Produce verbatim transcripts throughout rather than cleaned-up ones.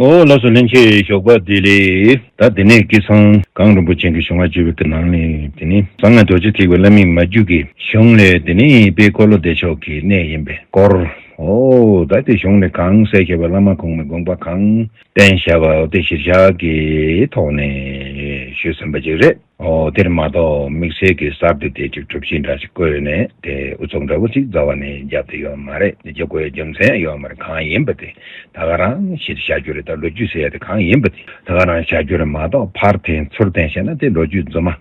ཨོ་ལགས་སོ། ལྷན་རྒྱས་ཞོགས་པ་བདེ་ལེགས། ད་དེ་ནས་སྐལ་བཟང་གངས་རིན་པོ་ཆེ་གི་གཞུང་བ་བཅུ་པའི་གི་ནང་ནས་དེ་ནས་གསང་སྔགས་རྡོ་རྗེ་ཐེག་པའི་བླ་མའི་མ་རྒྱུད་ཀྱི་གཞུང་ལས་དེ་ནས་དཔལ་འཁོར་ལོ་བདེ་མཆོག་གི་གནས་ཡིན་པའི་སྐོར། ཨོ་ད་དེ་གཞུང་ནས་གང་གསལ་བཤད་པ། བླ་མ་གོང་མའི་དགོངས་པ་གང་བསྟན་བཞག་པ། ཨོ་དེ་གཞིར་བཞག་གི་ཐོག་ནས་ཞུས་ཟིན་པ་ཅིག་རེད། ཨོ་དེར་མ་གཏོགས་དམིགས་བསལ་གྱི་གསར་དུ་དེ་ཅིག་གྲུབ་ཆེན་འདྲ་ཞིག་བཀོད་ནས་དེ་ཨུ་ཚུགས་འདྲ་བོ་ཅིག་རྩ་བ་ནས་བརྒྱབ་དེ་ཡོད་མ་རེད། དེ་རྒྱབ་དགོས་རྒྱུ་མཚན་ཡོད་མ་རེད། གང་ཡིན་པ་དེ་ད་ག་རང་གཞིར་བཞག་རྒྱུ་རེད། ད་ལོ་རྒྱུས་ཟེར་ཡ་དེ་གང་ཡིན་པ་དེ་ད་ག་རང་བཞག་རྒྱུ་རེད་མ་གཏོགས། ཕར་འཐེན་ཚུར་འཐེན་བྱས་ན་དེ་ལོ་རྒྱུས་རྫུན་མ་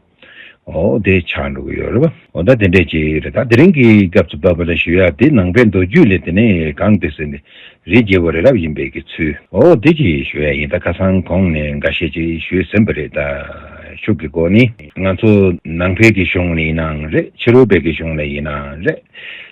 ཨོ་དེ་ཆགས་འགྲོ་གི་ཡོད་རེད་པ། ཨོ་ད་དེ་འདྲས་ཅིག་རེད། ད་དེ་རིང་གི་སྐབས་སུ་བབས་པ་ལ་ཞུ་ཡ་དེ་ནང་པའི་མདོ་རྒྱུད་ལས་དེ་ནས་གང་དེ་ཟེར་ནས། རིའི་རྒྱལ་པོ་རི་རབ་ཡིན་པའི་གི་ཚུལ། ཨོ་དེ་ཅིག་ཞུ་ཡ་ཡིན། ད་ཁ་སང་གོང་ནས་འགའ་ཤས་ཅིག་ཞུས་ཟིན་པ་རེད། ད་ཤུགས་ཀྱི་སྒོ་ནས་ང་ཚོ་ནང་པའི་གི་གཞུང་ལ་ཡིན་ནའང་རེད། ཕྱི་རོལ་པའི་གི་གཞུང་ལ་ཡིན་ནའང་རེད།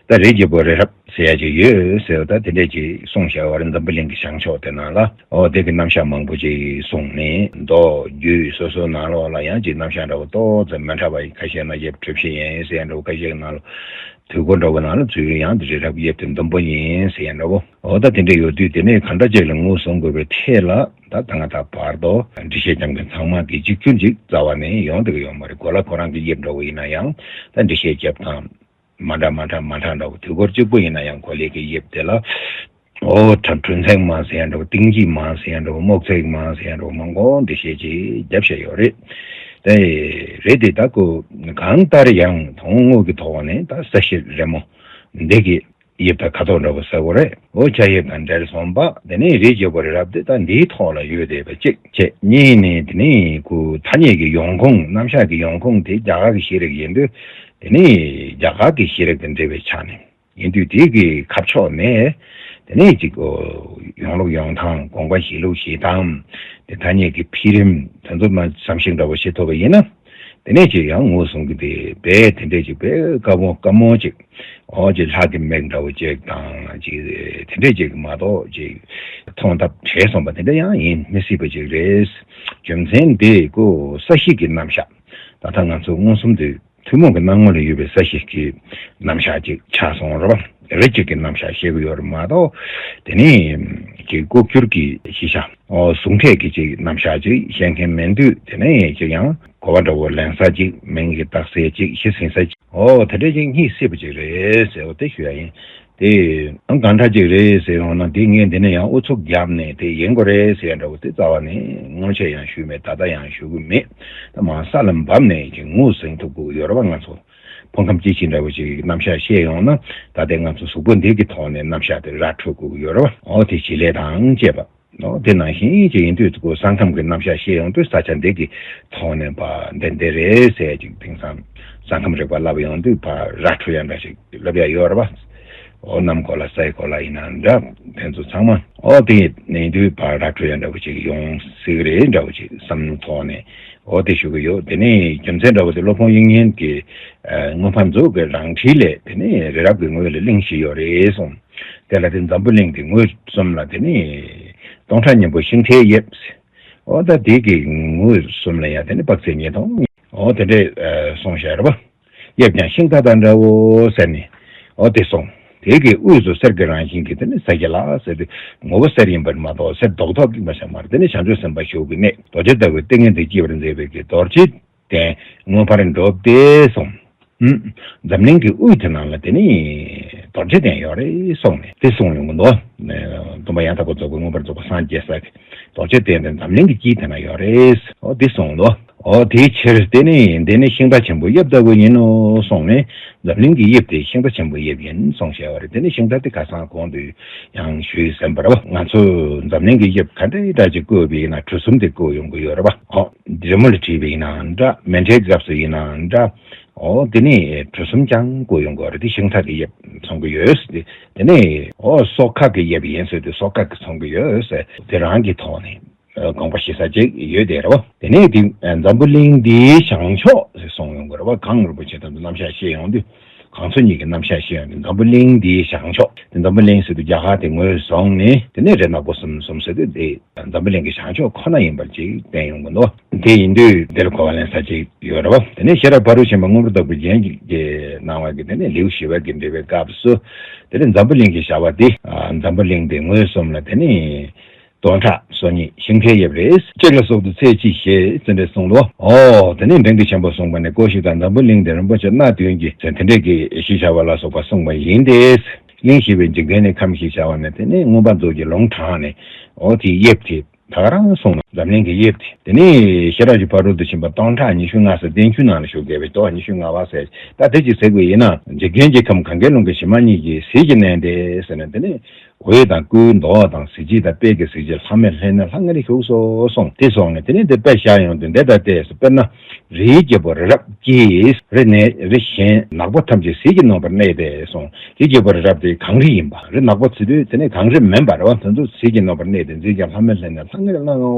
ད་རིའི་རྒྱལ་པོ་རི་རབ་ཟེར་ཡ་ཅིག་ཡོད་ཟེར་བ། ད་དེ་འདྲས་ཅིག་གསུངས་བཞག་པ་རེད། འཛམ་བུ་གླིང་གི་བྱང་ཕྱོགས་དེ་ནང་ལ། ཨོ་དེ་གི་རྣམ་གཞག་མང་པོ་ཅིག་གསུངས་ནས། མདོ་རྒྱུད་སོ་སོའི་ནང་ལོགས་ལ་ཡང་ཅིག་རྣམ་གཞག་འདྲ་བོ་ཏོག་ཙམ་མི་འདྲ་བ་ཡིན། ཁ་ཤས་ན་དབྱར་གྲུ་བཞི་ཡན་ཟེར་ཡ་འདྲ་བོ། ཁ་ཤས་ནང་ལ་དུས་འཁོར་འདྲ་བོ་ནང་ལ་ཚུར་ཡང་དེ་རི་རབ་དབྱིབས་དེ་ཟླུམ་པོ་ཡིན་ཟེར་ཡ་འདྲ་བོ། འོ་ད་དེ་འདྲ་ཡོད་དུས་དེ་ནས་གང་འདྲ་ཅིག་ལ་ངོས་བཟུང་དགོས་པའི་ཐད་ལ་ད་ད་ང་ད་བར་དུ་འགྲེལ་བཤད་རྒྱབ་མཁན་ཚང་མ་གི་གཅིག་གྱུར་ཅིག་རྩ་བ་ནས་ཡོང་བསྡད་ཀྱི་ཡོད་མ་རེད། གོ་ལ་ཁོ་རང་གི་དབྱིབས་འདྲ་བོ་ཡིན་ན་ཡང་ད་འགྲེལ་བཤད་རྒྱབ་སྟངས་མ་འདྲ་མ་འདྲ་མ་འདྲ་འདྲ་བོ། དུས་འཁོར་གཅིག་པོ་ཡིན་ན་ཡང་གོ་ལའི་གི་དབྱིབས་དེ་ལ། ཨོ་ཁྲ་གྲུ་མཚན་མ་ཟེར་ཡ་འདྲ་བོ། གཏིང་དབྱིབས་མ་ཟེར་ཡ་འདྲ་བོ། རྨོག་ཚད་མ་ཟེར་ཡ་འདྲ་བོ། མང་པོ་འགྲེལ་བཤད་ཅིག་རྒྱབ་བཞག་ཡོད་རེད། དེ་རེད་དེ། ད་ཁོ་གང་ལྟར་ཡང་དོན་དངོས་ཀྱི་ཐོག་ནས་ད་ས་གཞི་རི་མོ་འདི་གི་དབྱིབས་དང་ཁ་དོག་འདྲ་བོ་གསལ་པོ་རེད། ཨོ་ཆ་དབྱིབས་དང་འབྲེལ་སོང་པ། དེ་ནས་རིའི་རྒྱལ་པོ་རི་རབ་དེ་ད་འདིའི་ཐོག་ལ་ཡོད་བསྡད་པ་གཅིག་བྱས། གཉིས་ནས་དེ་ནས་ཁོ་ཐ་སྙད་ཀྱི་ཡོང་ཁུངས། རྣམ་གཞག་གི་ཡོང་ཁུངས་དེ་རྒྱ་གར་གྱི་ཤེས་རིག་ཡིན་དུས། དེ་ནས་རྒྱ་གར་གྱི་ཤེས་རིག་དང་འབྲེལ་བའི་ཆ་ནས་ཡིན་དུས། དེ་གི་ཁ་ཕྱོགས་ནས་དེ་ནས་ཅིག་ཡོང་ལུགས་ཡོང་སྟངས། དགོངས་པ་བཞེས་ལུགས་བཞེས་སྟངས། དེ་ཐ་སྙད་ཀྱི་འཕེལ་རིམ་དེ་ཚོ་མ་བསམ་གཞིག་འདྲ་བོ་བྱེད་ཐུབ་པ་ཡིན་ན། དེ་ནས་ཅིག་ཡང་ངོས་བཟུང་གི་དེ་རྦད་དེ་འདྲས་ཅིག་དཔེ་དཀའ་མོ་དཀའ་མོ་ཅིག་ཨོ་ཅིག་ལྷ་གི་མིག་འདྲ་བོ་ཅིག་དང་ཅིག་དེ་འདྲས་ཅིག་མ་གཏོགས་ཅིག་མཐོང་ཐབས་བྲལ་སོང་པ་དེ་འདྲ་ཡང་ཡིན་མི་སྲིད་པ་ཅིག་རེད། རྒྱུ་མཚན་དེ་ཁོ་ས་གཞི་གི་རྣམ་གཞག་ད་ལྟ་ང་ཚོ་མངོན་སུམ་དུ་ཐུན་མོང་གི་སྣང་ངོ་ལ་ཡོད་པའི་ས་གཞི་གི་རྣམ་གཞག་ཅིག་ཆགས་སོང་རེད་པ། རི་གཅིག་གི་རྣམ་གཞག་བཤད་ཀྱི་ཡོད་རེད་མ་གཏོགས། དེ་ནས་ཀྱི་ལྐོག་གྱུར་གྱི་གཞི་གཞི། ཨོ་གཟུགས་འབྲས་ཀྱི་ཅིག་རྣམ་གཞག་ཅིག་བཤད་མཁན་མིན་དུས། དེ་ནས་ཅིག་ཡང་གོ་བ་འདྲ་བོ་ལེན་ས་ཅིག་མིང་གི་རྟགས་གསལ་ཅིག་གཞི་ཟིན་ས་ཅིག་ཨོ་དེ་འདྲ་ཅིག་རྙེད་སྲིད་པ་ཅིག་རེད་ཟེར་བ་དེ་ཞུ་ཡ་ཡིན། དེ་ཨང་གང་འདྲ་ཅིག་རེད་ཟེར་ཡོང་ན། དེ་ངས་འདི་ནས་ཡང་ཨུ་ཚུགས་བརྒྱབ་ནས་དེ་ཡིན་དགོས་རེད་ཟེར་ཡ་འདྲ་བོ་དེ་རྩ་བ་ནས་སྔོན་ཆད་ཡང་ཞུས་མེད། ད་ལྟ་ཡང་ཞུ་གི་མེད། ད་མར་ས་ལ་བབས་ནས་ཅིག་ངོས་ཟིན་ཐུབ་དགོས་ཀྱི་ཡོད་རེད་པ། ང་ཚོ་ཕུང་ཁམས་སྐྱེ་མཆེད་འདྲ་བོ་ཅིག་རྣམ་གཞག་བཤད་ཡོང་ན། ད་ལྟའི་ང་ཚོ་གཟུགས་པོ་འདི་གི་ཐོག་ནས་རྣམ་གཞག་དེ་ར་འཕྲོད་དགོས་ཀྱི་ཡོད་རེད་པ། ཨོ་དེ་བྱེད་ལས་དང་བཅས་པ། ཨོ་དེ་ནང་བཞིན་ཅིག་ཡིན་དུས་ཁོ་ས་ཁམས་ཀྱི་རྣམ་གཞག་བཤད་ཡོང་དུས། ས་ཆ་འདི་གི་ཐོག་ནས་ཕར་འདི་འདི་རེད་ཟེར་ཅིག་དེང་སང་ས་ཁམས་རིག་པ་བསླབ་ཡོང་དུས་ཕར་ར་འཕྲོད་ཡ་འདྲ་ཞིག་བསླབ་ཡ་ཡོད་རེད་པ། ཨོ་གནམ་སྐོར་ལ་སའི་གོ་ལ་ཡིན་ན་འདྲ། དེ་ཚོ་ཚང་མ་ཨོ་དེ་ཡིན་དུས་ཕར་ར་འཕྲོད་ཡ་འདྲ་བོ་ཅིག་ཡོང་སྲིད་ཀྱི་རེད་འདྲ་བོ་ཅིག་བསམ་བློ་ཐོག་ནས་ཨོ་དེ་ཞུ་གི་ཡོད། དེ་ནས་རྒྱུ་མཚན་འདྲ་བོ་དེ་སློབ་དཔོན་དབྱིག་གཉེན་གྱི་ཨ་མངོན་པ་མཛོད་ཀྱི་རང་འཁྲིད་ལས། དེ་ནས་རི་རབ་ཀྱི་ངོས་ལ་གླིང་བཞི་ཡོད་རེད་གསུངས། དེ་ལ་དེ་འཛམ་བུ་གླིང་དེ་ངོས་གསུམ་ལ་དེ་ནས་སྟོང་ཕྲག་སྙིང་པོ་ཤིང་རྟའི་དབྱིབས། ཨོ་ད་དེ་གི་ངོས་གསུམ་ལ་ཡང་དེ་ནས་དཔག་ཚད་ཉིས་སྟོང་ཨོ་དེ་འདྲས་ཨ་གསུངས་བཞག་རེད་པ། དབྱིབས་ཀྱང་ཤིང་རྟ་དང་འདྲའོ་ཟེར་ནས་ཨོ་དེ་གསུངས། དེ་གི་དབུས་སུ་གསེར་གྱི་རང་བཞིན་གྱི་དེ་ནི་ས་གཞི་ལ་ཟེར་དུས། ངོ་བོ་གསེར་ཡིན་པར་མ་གཏོགས་གསེར་རྡོག་རྡོག་གི་མ་ཤ་མར། དེ་ནི་བྱང་ཆུབ་སེམས་དཔའ་བཞུགས་ཀྱི་གནས། རྡོ་རྗེ་ལྟ་བུའི་ཏིང་ངེ་འཛིན་སྐྱེ་བར་མཛད་པའི་གི་རྡོ་རྗེ་གདན་མངོན་པར་འགྲུབ་སྟེ་གསུངས། ཨུམ། འཛམ་གླིང་གི་དབུས་དེ་ནང་ལ་དེ་ནི་རྡོ་རྗེ་གདན་ཡོད་རེད་གསུངས་ནས་དེ་གསུངས་ཡོང་གི་འདུག་སྟོན་པ་ཡང་དག་པར་རྫོགས་པའི་མངོན་པར་རྫོགས་པར་སངས་རྒྱས་ས་གི་རྡོ་རྗེ་གདན་དེ་འཛམ་གླིང་གི་དཀྱིལ་དེ་ན་ཡོད་རེད། ཨོ་དེ་གསུངས་འདུག་ཨོ་དེའི་ཕྱིར་དེ་ནི་འདི་ནི་ཤིང་རྟ་ཆེན་པོའི་དབྱིབས་ལྟ་བུ་ཡིན་ནོ་གསུངས་ནས། འཛམ་གླིང་གི་དབྱིབས་དེ་ཤིང་རྟ་ཆེན་པོའི་དབྱིབས་ཡིན་གསུངས་བཞག་པ་རེད། དེ་ནི་ཤིང་རྟ་དེ་ཁ་སང་གོང་དུ་ཡང་ཞུས་ཟིན་པ་རེད་པ། ང་ཚོ་འཛམ་གླིང་གི་དབྱིབས་ག་འདྲའི་འདྲ་ཅིག་བཀོད་པ་ཡིན་ན་གྲུ་གསུམ་དེ་བཀོད་ཡོང་གི་ཡོད་རེད་པ། ཨོ་རི་མོ་ལ་བྲིས་པ་ཡིན་ནའང་འདྲ། མཎྜལ་གྱི་སྐབས་སུ་ཡིན་ནའང་འདྲ། ཨོ་དེ་ནི་གྲུ་གསུམ་ཀྱང་བཀོད་ཡོང་གི་ཡོད་རེད། དེ་ཤིང་རྟ་གི་དབྱིབས་མཚོན་གི་ཡོད། དེ་ནི་ཨོ་སོ་ཁ་གི་དབྱིབས་ཡིན་ཟེར་དུས་སོ་ཁ་གི་མཚོན་གི་ཡོད་ཟེར། དེ་རང་གི་ཐོག་ནས་དགོངས་པ་བཞེས་ས་ཅིག་ཡོད་དེ་རེད་པ། དེ་ནས་དེ་འཛམ་བུ་གླིང་འདིའི་བྱང་ཕྱོགས་ཟེར་གསུངས་ཡོང་གི་རེད་པ། གངས་རིན་པོ་ཆེ་དང་དུ་རྣམ་གཞག་བཤད་ཡོང་དུས། གངས་མཚོ་གཉིས་ཀྱི་རྣམ་གཞག་བཤད་ཡོང་དུས། འཛམ་བུ་གླིང་འདིའི་བྱང་ཕྱོགས། དེ་འཛམ་བུ་གླིང་ཟེར་དུས་རྒྱ་གར་དེ་ངོས་བཟུང་ནས། དེ་ནས་རི་ནག་པོ་གསུམ་གསུམ་ཟེར་དུས་དེ་འཛམ་བུ་གླིང་གི་བྱང་ཕྱོགས་ཁོ་ན་ཡིན་པར་ཅིག་བསྟན་ཡོང་གི་འདུག་དེ་ཡིན་དུས་དེ་ལ་གོ་བ་ལེན་ས་ཅིག་ཡོད་རེད་པ། དེ་ནས་ཤེས་རབ་ཕ་རོལ་ཕྱིན་པ་མངོན་པར་རྫོགས་པའི་རྒྱན་གྱི་གནང་བ་གི་དེ་ནས་ལེའུ་བཞི་པ་གི་འགྲེལ་པའི་སྐབས་སུ། དེ་ནས་འཛམ་བུ་གླིང་གི་བྱ་བ་དེ། འཛམ་བུ་གླིང་དེ་ངོས་གསུམ་ལ་དེ་ནས། སྟོང་ཕྲག་སོ་གཉིས་ཤིང་ཁའི་དབྱིབས་རེད། གཅིག་ལ་སོགས་པ་ཚེས་གཅིག་ཞེས་ཟེར་འདྲ་གསུངས་ལོ། ཨོ་དེ་ནས་འབྲིང་གི་ཆེན་པོ་གསུངས་པ་ནས་ཀོ་ཤི་དང་འཛམ་བུ་གླིང་དེ་རིན་པོ་ཆེ་སྣ་བདུན་གྱི་ཟེར་དེ་འདྲས་ཀྱི་གཞི་བྱ་བ་ལ་སོགས་པ་གསུངས་པ་ཡིན་ཏེ། གླིང་བཞི་པའི་འཇིག་རྟེན་ནི་ཁམས་ཞེས་བྱ་བ་ནས་དེ་ནས་མངོན་པ་མཛོད་ཀྱི་ལུང་དྲངས་ནས། ཨོ་དེའི་དབྱིབས་དེ། ད་ག་རང་གསུངས་ན་འཛམ་གླིང་གི་དབྱིབས་དེ། དེ་ནས་ཤེས་རབ་ཀྱི་ཕ་རོལ་ཏུ་ཕྱིན་པ་སྟོང་ཕྲག་ཉི་ཤུ་ལྔ་ཟེར་བསྟན་བཅོས་ནང་ལ་བཞུགས་དགོས་པའི་མདོ་ཉི་ཤུ་ལྔ་པ་ཟེར། ད་དེ་ཅིག་ཟེར་དགོས་ཡིན་ན། འཇིག་རྟེན་གྱི་ཁམས་གངྒཱའི་ཀླུང་གི་བྱེ་མ་སྙེད་ཀྱི་ཟིལ་གྱིས་མནན་ཏེ་ཟེར་ནས། དེ་ནས་འོད་དང་སྐུའི་མདོག་དང་གཟི་བརྗིད་དང་དཔལ་གྱི་གཟི་བརྗིད་ལྷམ་མེ་ལྷན་ནེ་ལྷང་ངེར་བཞུགས་སོ་གསུངས་ཏེ་སོང་ནས། དེ་ནས་དེ་དཔེ་བཞག་ཡོང་དུས་འདི་ལྟ་སྟེ། དཔེར་ན། རིའི་རྒྱལ་པོ་རི་རབ་ཀྱིས་རི་ནས་རི་གཞན་ནག་པོ་ཐམས་ཅད་ཟིལ་གྱིས་གནོན་པར་གནས་ཏེ་གསུངས། རིའི་རྒྱལ་པོ་རི་རབ་དེ་གངས་རི་ཡིན་པ། རི་ནག་པོ་ཟེར་དུས་དེ་ནས་གངས་རི་མིན་པ་རེད་བ། དེ་ཚོ་ཟིལ་གྱིས་གནོན་པར་གནས་ཏེ་མཛེས་ཀྱང་ལྷམ་མེ་ལྷན་ནེ་ལྷང་ངེར་སྣང་ངོ་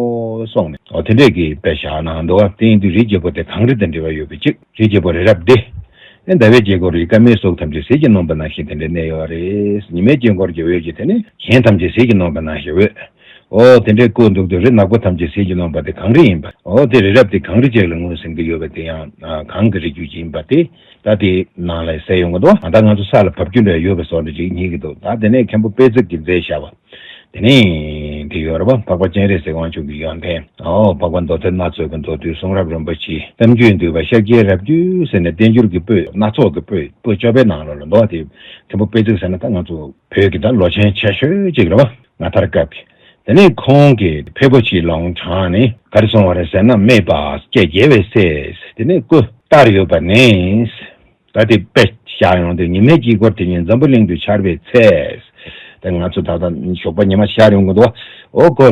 གསུངས་ནས། འོ་དེ་འདྲས་ཀྱི་དཔེ་བཞག་གནང་འདུག་བ། དེ་ཡིན་དུས་རིའི་རྒྱལ་པོ་དེ་གངས་རི་དང་འབྲེལ་བ་ཡོད་པའི་གཅིག་རིའི་རྒྱལ་པོ་རི་རབ་དེ། ཨེ་ཟླ་བའི་དཀྱིལ་འཁོར་རི་སྐར་མའི་གཟུགས་ཐམས་ཅད་ཟིལ་གྱིས་གནོན་པ་ནང་བཞིན་དེ་འདྲའི་གནས་ཡོད་རེད། ཉི་མའི་དཀྱིལ་འཁོར་གྱི་འོད་ཀྱིས་དེ་ནས་གཞན་ཐམས་ཅད་ཟིལ་གྱིས་གནོན་པ་ནང་བཞིན་འོད། ཨོ་དེ་འདྲའི་བཀོད་འདུག་དུས་རི་ནག་པོ་ཐམས་ཅད་ཟིལ་གྱིས་གནོན་པ་དེ་གངས་རི་ཡིན་པ། ཨོ་དེ་རི་རབ་དེ་གངས་རི་ཅིག་ལ་ངོས་ཟིན་གྱི་ཡོད་པ་དེ་ཡང་གངས་ཀྱི་རི་རྒྱུད་ཅིག་ཡིན་པ་དེ། ད་དེ་ནང་ལ་གསལ་ཡོང་གི་འདུག་ད་ང་ཚོ་ས་ལ་བབས་རྒྱུ་འདྲ་ཡོད་པའི་བཟོ་འདྲ་ཅིག་རྙེད་ཀྱི་འདུག་ད་དེ་ནས་མཁན་པོ་དཔེ་བརྩེགས་ཀྱིས་མཛད་བཞག་པ། དེ་ནས་དེ་ཡོད་རེད་པ། འཕགས་པ་སྤྱན་རས་གཟིགས་དབང་ཕྱུག་གི་ཡོན་ཏན། ཨོ་འཕགས་པ་མདོ་སྡེ་སྣ་ཚོགས་ཀྱི་མདོ་བསྡུས་གསུང་རབ་རིན་པོ་ཆེ་གཏམ་རྒྱུད་འདུས་པ་ཤཱཀྱའི་རབ་རྒྱུད་ཟེར་ནས་བསྟན་འགྱུར་གྱི་པོད་སྣ་ཚོགས་ཀྱི་པོད་པོད་བཅོ་པའི་ནང་ལོགས་ལ་འདུག་བ། དེ་མཁན་པོ་དཔེ་བརྩེགས་ཟེར་ན་ད་ང་ཚོ་བོད་ཀྱི་ད་ལོ་ཆེན་ཆེ་ཤོས་གཅིག་རེད་པ། ང་ཐར་སྐབས་ཀྱི། དེ་ནས་ཁོང་གིས་ཕལ་པོ་ཆེའི་ལུང་དྲངས་ནས་ག་རེ་གསུངས་པ་རེད་ཟེར་ན། སྨྲས་པ་སྐད་རྒྱལ་བའི་སྲས། དེ་ནས་སྐུ་ལྟར་ཡོད་པ་ནི། ད་དེ་དཔེ་བཞག་ཡོང་དུས་ཉི་མའི་དཀྱིལ་འཁོར་དེ་ཉིད་འཛམ་བུ་གླིང་དུ་འཆར་བའི་ཚེ། དེ་ང་ཚོ་ད་ལྟ་ཞོགས་པ་ཉི་མ་ཤར་ཡོང་གི་འདུག་ཨོ་ཀོ།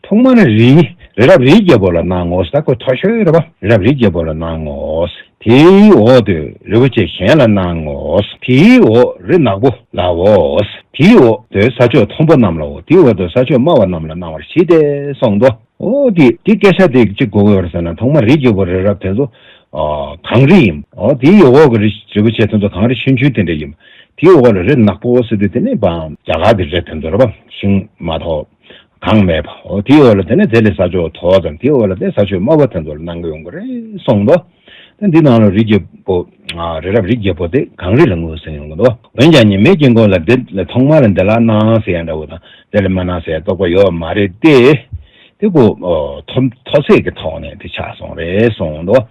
ཐོག་མར་རི་རི་རབ་རིའི་རྒྱལ་པོ་ལ་གནང་ངོ་། ད་ཁོ་མཐོ་ཤོས་རེད་པ། རི་རབ་རིའི་རྒྱལ་པོ་ལ་གནང་ངོ་། དེའི་འོག་ཏུ་རི་བོ་ཆེ་གཞན་ལ་གནང་ངོ་། དེའི་འོག་རི་ནག་པོ་ལའོ། དེའི་འོག་ཏུ་ས་ཕྱོགས་མཐོན་པོ་རྣམས་ལའོ། དེའི་འོག་ཏུ་ས་ཕྱོགས་དམའ་བ་རྣམས་ལ་གནང་བར་བྱེད་དེ་གསུངས་འདུག་ཨོ་དེ་དེ་སྐད་ཆ་དེ་གཅིག་གོ་དགོས་པ་རེད་ཟེར་ན། ཐོག་མར་རིའི་རྒྱལ་པོ་རི་རབ་དེ་ཚོ་གངས་རི་ཡིན། ཨོ་དེའི་འོག་གི་རི་རི་བོ་ཆེ་དེ་ཚོ་གངས་རི་ཆུང་ཆུང་དེ་འདྲ་ཡིན། དེའི་འོག་ལ་རི་ནག་པོ་ཟེར་དུས་དེ་ནི་བ་རྒྱ་གར་གྱི་རི་དེ་ཚོ་རེད་པ། ཤིང་མ་གཏོགས་གངས་མེད་པ། ཨོ་དེའི་འོག་ལ་དེ་ནི་དེ་ལས་ས་ཕྱོགས་མཐོ་ཙམ། དེའི་འོག་ལ་དེ་ས་ཕྱོགས་དམའ་བ་དེ་ཚོ་ལ་གནང་གི་ཡོང་གི་རེད་གསུངས་འདུག་དེ་འདི་ནང་ལ་རི་རྒྱལ་པོ། ཨ་རི་རབ་རིའི་རྒྱལ་པོ་དེ་གངས་རི་ལ་ངོས་ཟིན་ཡོང་གི་འདུག་འོན་ཀྱང་ཉི་མའི་དཀྱིལ་འཁོར་ལ་འདི་ལ་ཐོག་མ་ལ་འདི་ལ་གནང་ཟེར་ཡ་འདྲ་བོ་དང་། འདི་ལ་མ་གནང་ཟེར་ཡ་རྟོག་པ་ཡོད་མ་རེད་དེ། དེ་ཀོ་མཐོ་མཐོ་ཚད་ཀྱི་ཐོག་ནས་དེ་ཆགས་སོང་རེད་གསུངས་འདུག་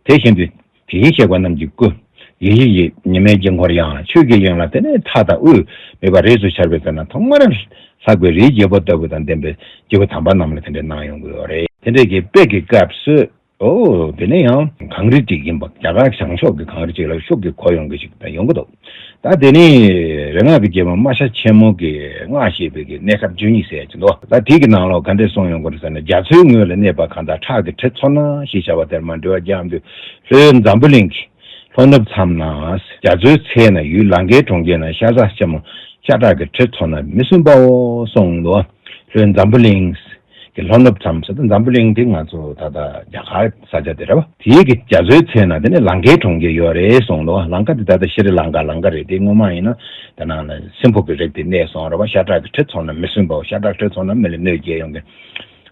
དེ་བཞིན་དུ་དེའི་བཤད་པ་རྣམས་ཀྱི་སྐུ། ཡེ་ཤེས་ཀྱི་ཉི་མའི་དཀྱིལ་འཁོར་ཡང་། ཆོས་ཀྱི་དབྱིངས་ལ་དེ་ནས་མཐའ་དང་དབུས་མེད་པར་རིས་སུ་ཆར་བའི་ཚེ་ན་ཐོག་མར་ལྷག་པའི་རིའི་རྒྱལ་པོ་ལྟ་བུ་དང་ལྡན་པའི་སྐྱེས་བུ་དམ་པ་རྣམས་ལ་དེ་འདྲའི་གནང་ཡོང་གི་ཡོད་རེད། དེ་འདྲའི་གི་དཔེ་གི་སྐབས་སུ། ཨོ་དེ་ནས་ཡང་གངས་རི་གཅིག་ཡིན་པ། རྒྱ་གར་བྱང་ཕྱོགས་ཀྱི་གངས་རི་གཅིག་ལ་ཤུགས་ཀྱིས་གོ་ཡོང་གི་ཞིག་ད་ཡོང་གི་འདུག་ད་དེ་ནི་རིག་སྔགས་ཀྱི་རྒྱལ་པོ་སྨྲ་བྱ་ཆེན་མོ་གི་སྔགས་བཤད་པའི་གི་གནས་སྐབས་བཅུ་གཉིས་ཟེར་གྱི་འདུག་ད་དེ་གི་ནང་ལོགས་ག་འདྲས་གསུངས་ཡོང་གི་རེད་ཟེར་ན། རྒྱ་མཚོའི་ངོས་ལ་གནས་པ་གང་དག་ཁྲག་གི་དྲི་ཚོར་ན་ཞེས་བྱ་བ་དེར་མ་འདྲི་བར་སྦྱངས་དུས། ལྷོའི་འཛམ་བུ་གླིང་གི་ལྷོ་ནུབ་མཚམས་ན། རྒྱ་མཚོའི་ཚལ་ན་ཡུལ་ལང་ཀའི་གྲོང་ཁྱེར་ན། ཤ་ཟ་ཆེན་མོ་ཤ་ཁྲག་གི་དྲི་ཚོར་ན་མི་སྲུན་པའོ་གསུངས་འདུག་ལྷོའི་འཛམ་བུ་གླིང་གི་ལྷོ་ནུབ་མཚམས་ཟེར་ཏེ། འཛམ་བུ་གླིང་དེ་ང་ཚོ་ད་ལྟ་རྒྱ་གར་ས་ཆ་དེ་རེད་པ། དེའི་གི་རྒྱ་མཚོའི་ཚལ་ན་དེ་ནི་ལང་ཀའི་གྲོང་ཁྱེར་ཡོད་རེད་གསུངས་འདུག་ལང་ཀ་དེ་ད་ལྟ་ཤྲི་ལང་ཀ་ལང་ཀ་རེད། དེ་སྔོན་མ་ཡིན་ན་དེ་ནང་ལ་སྲིན་པོ་གི་རིགས་དེ་གནས་སོང་རེད་པ། ཤ་ཁྲག་གི་དྲི་ཚོར་ན་མི་སྲུན་པའོ། ཤ་ཁྲག་དྲི་ཚོར་ན་མི་ལ་གནོད་སྐྱེལ་ཡོང་གི།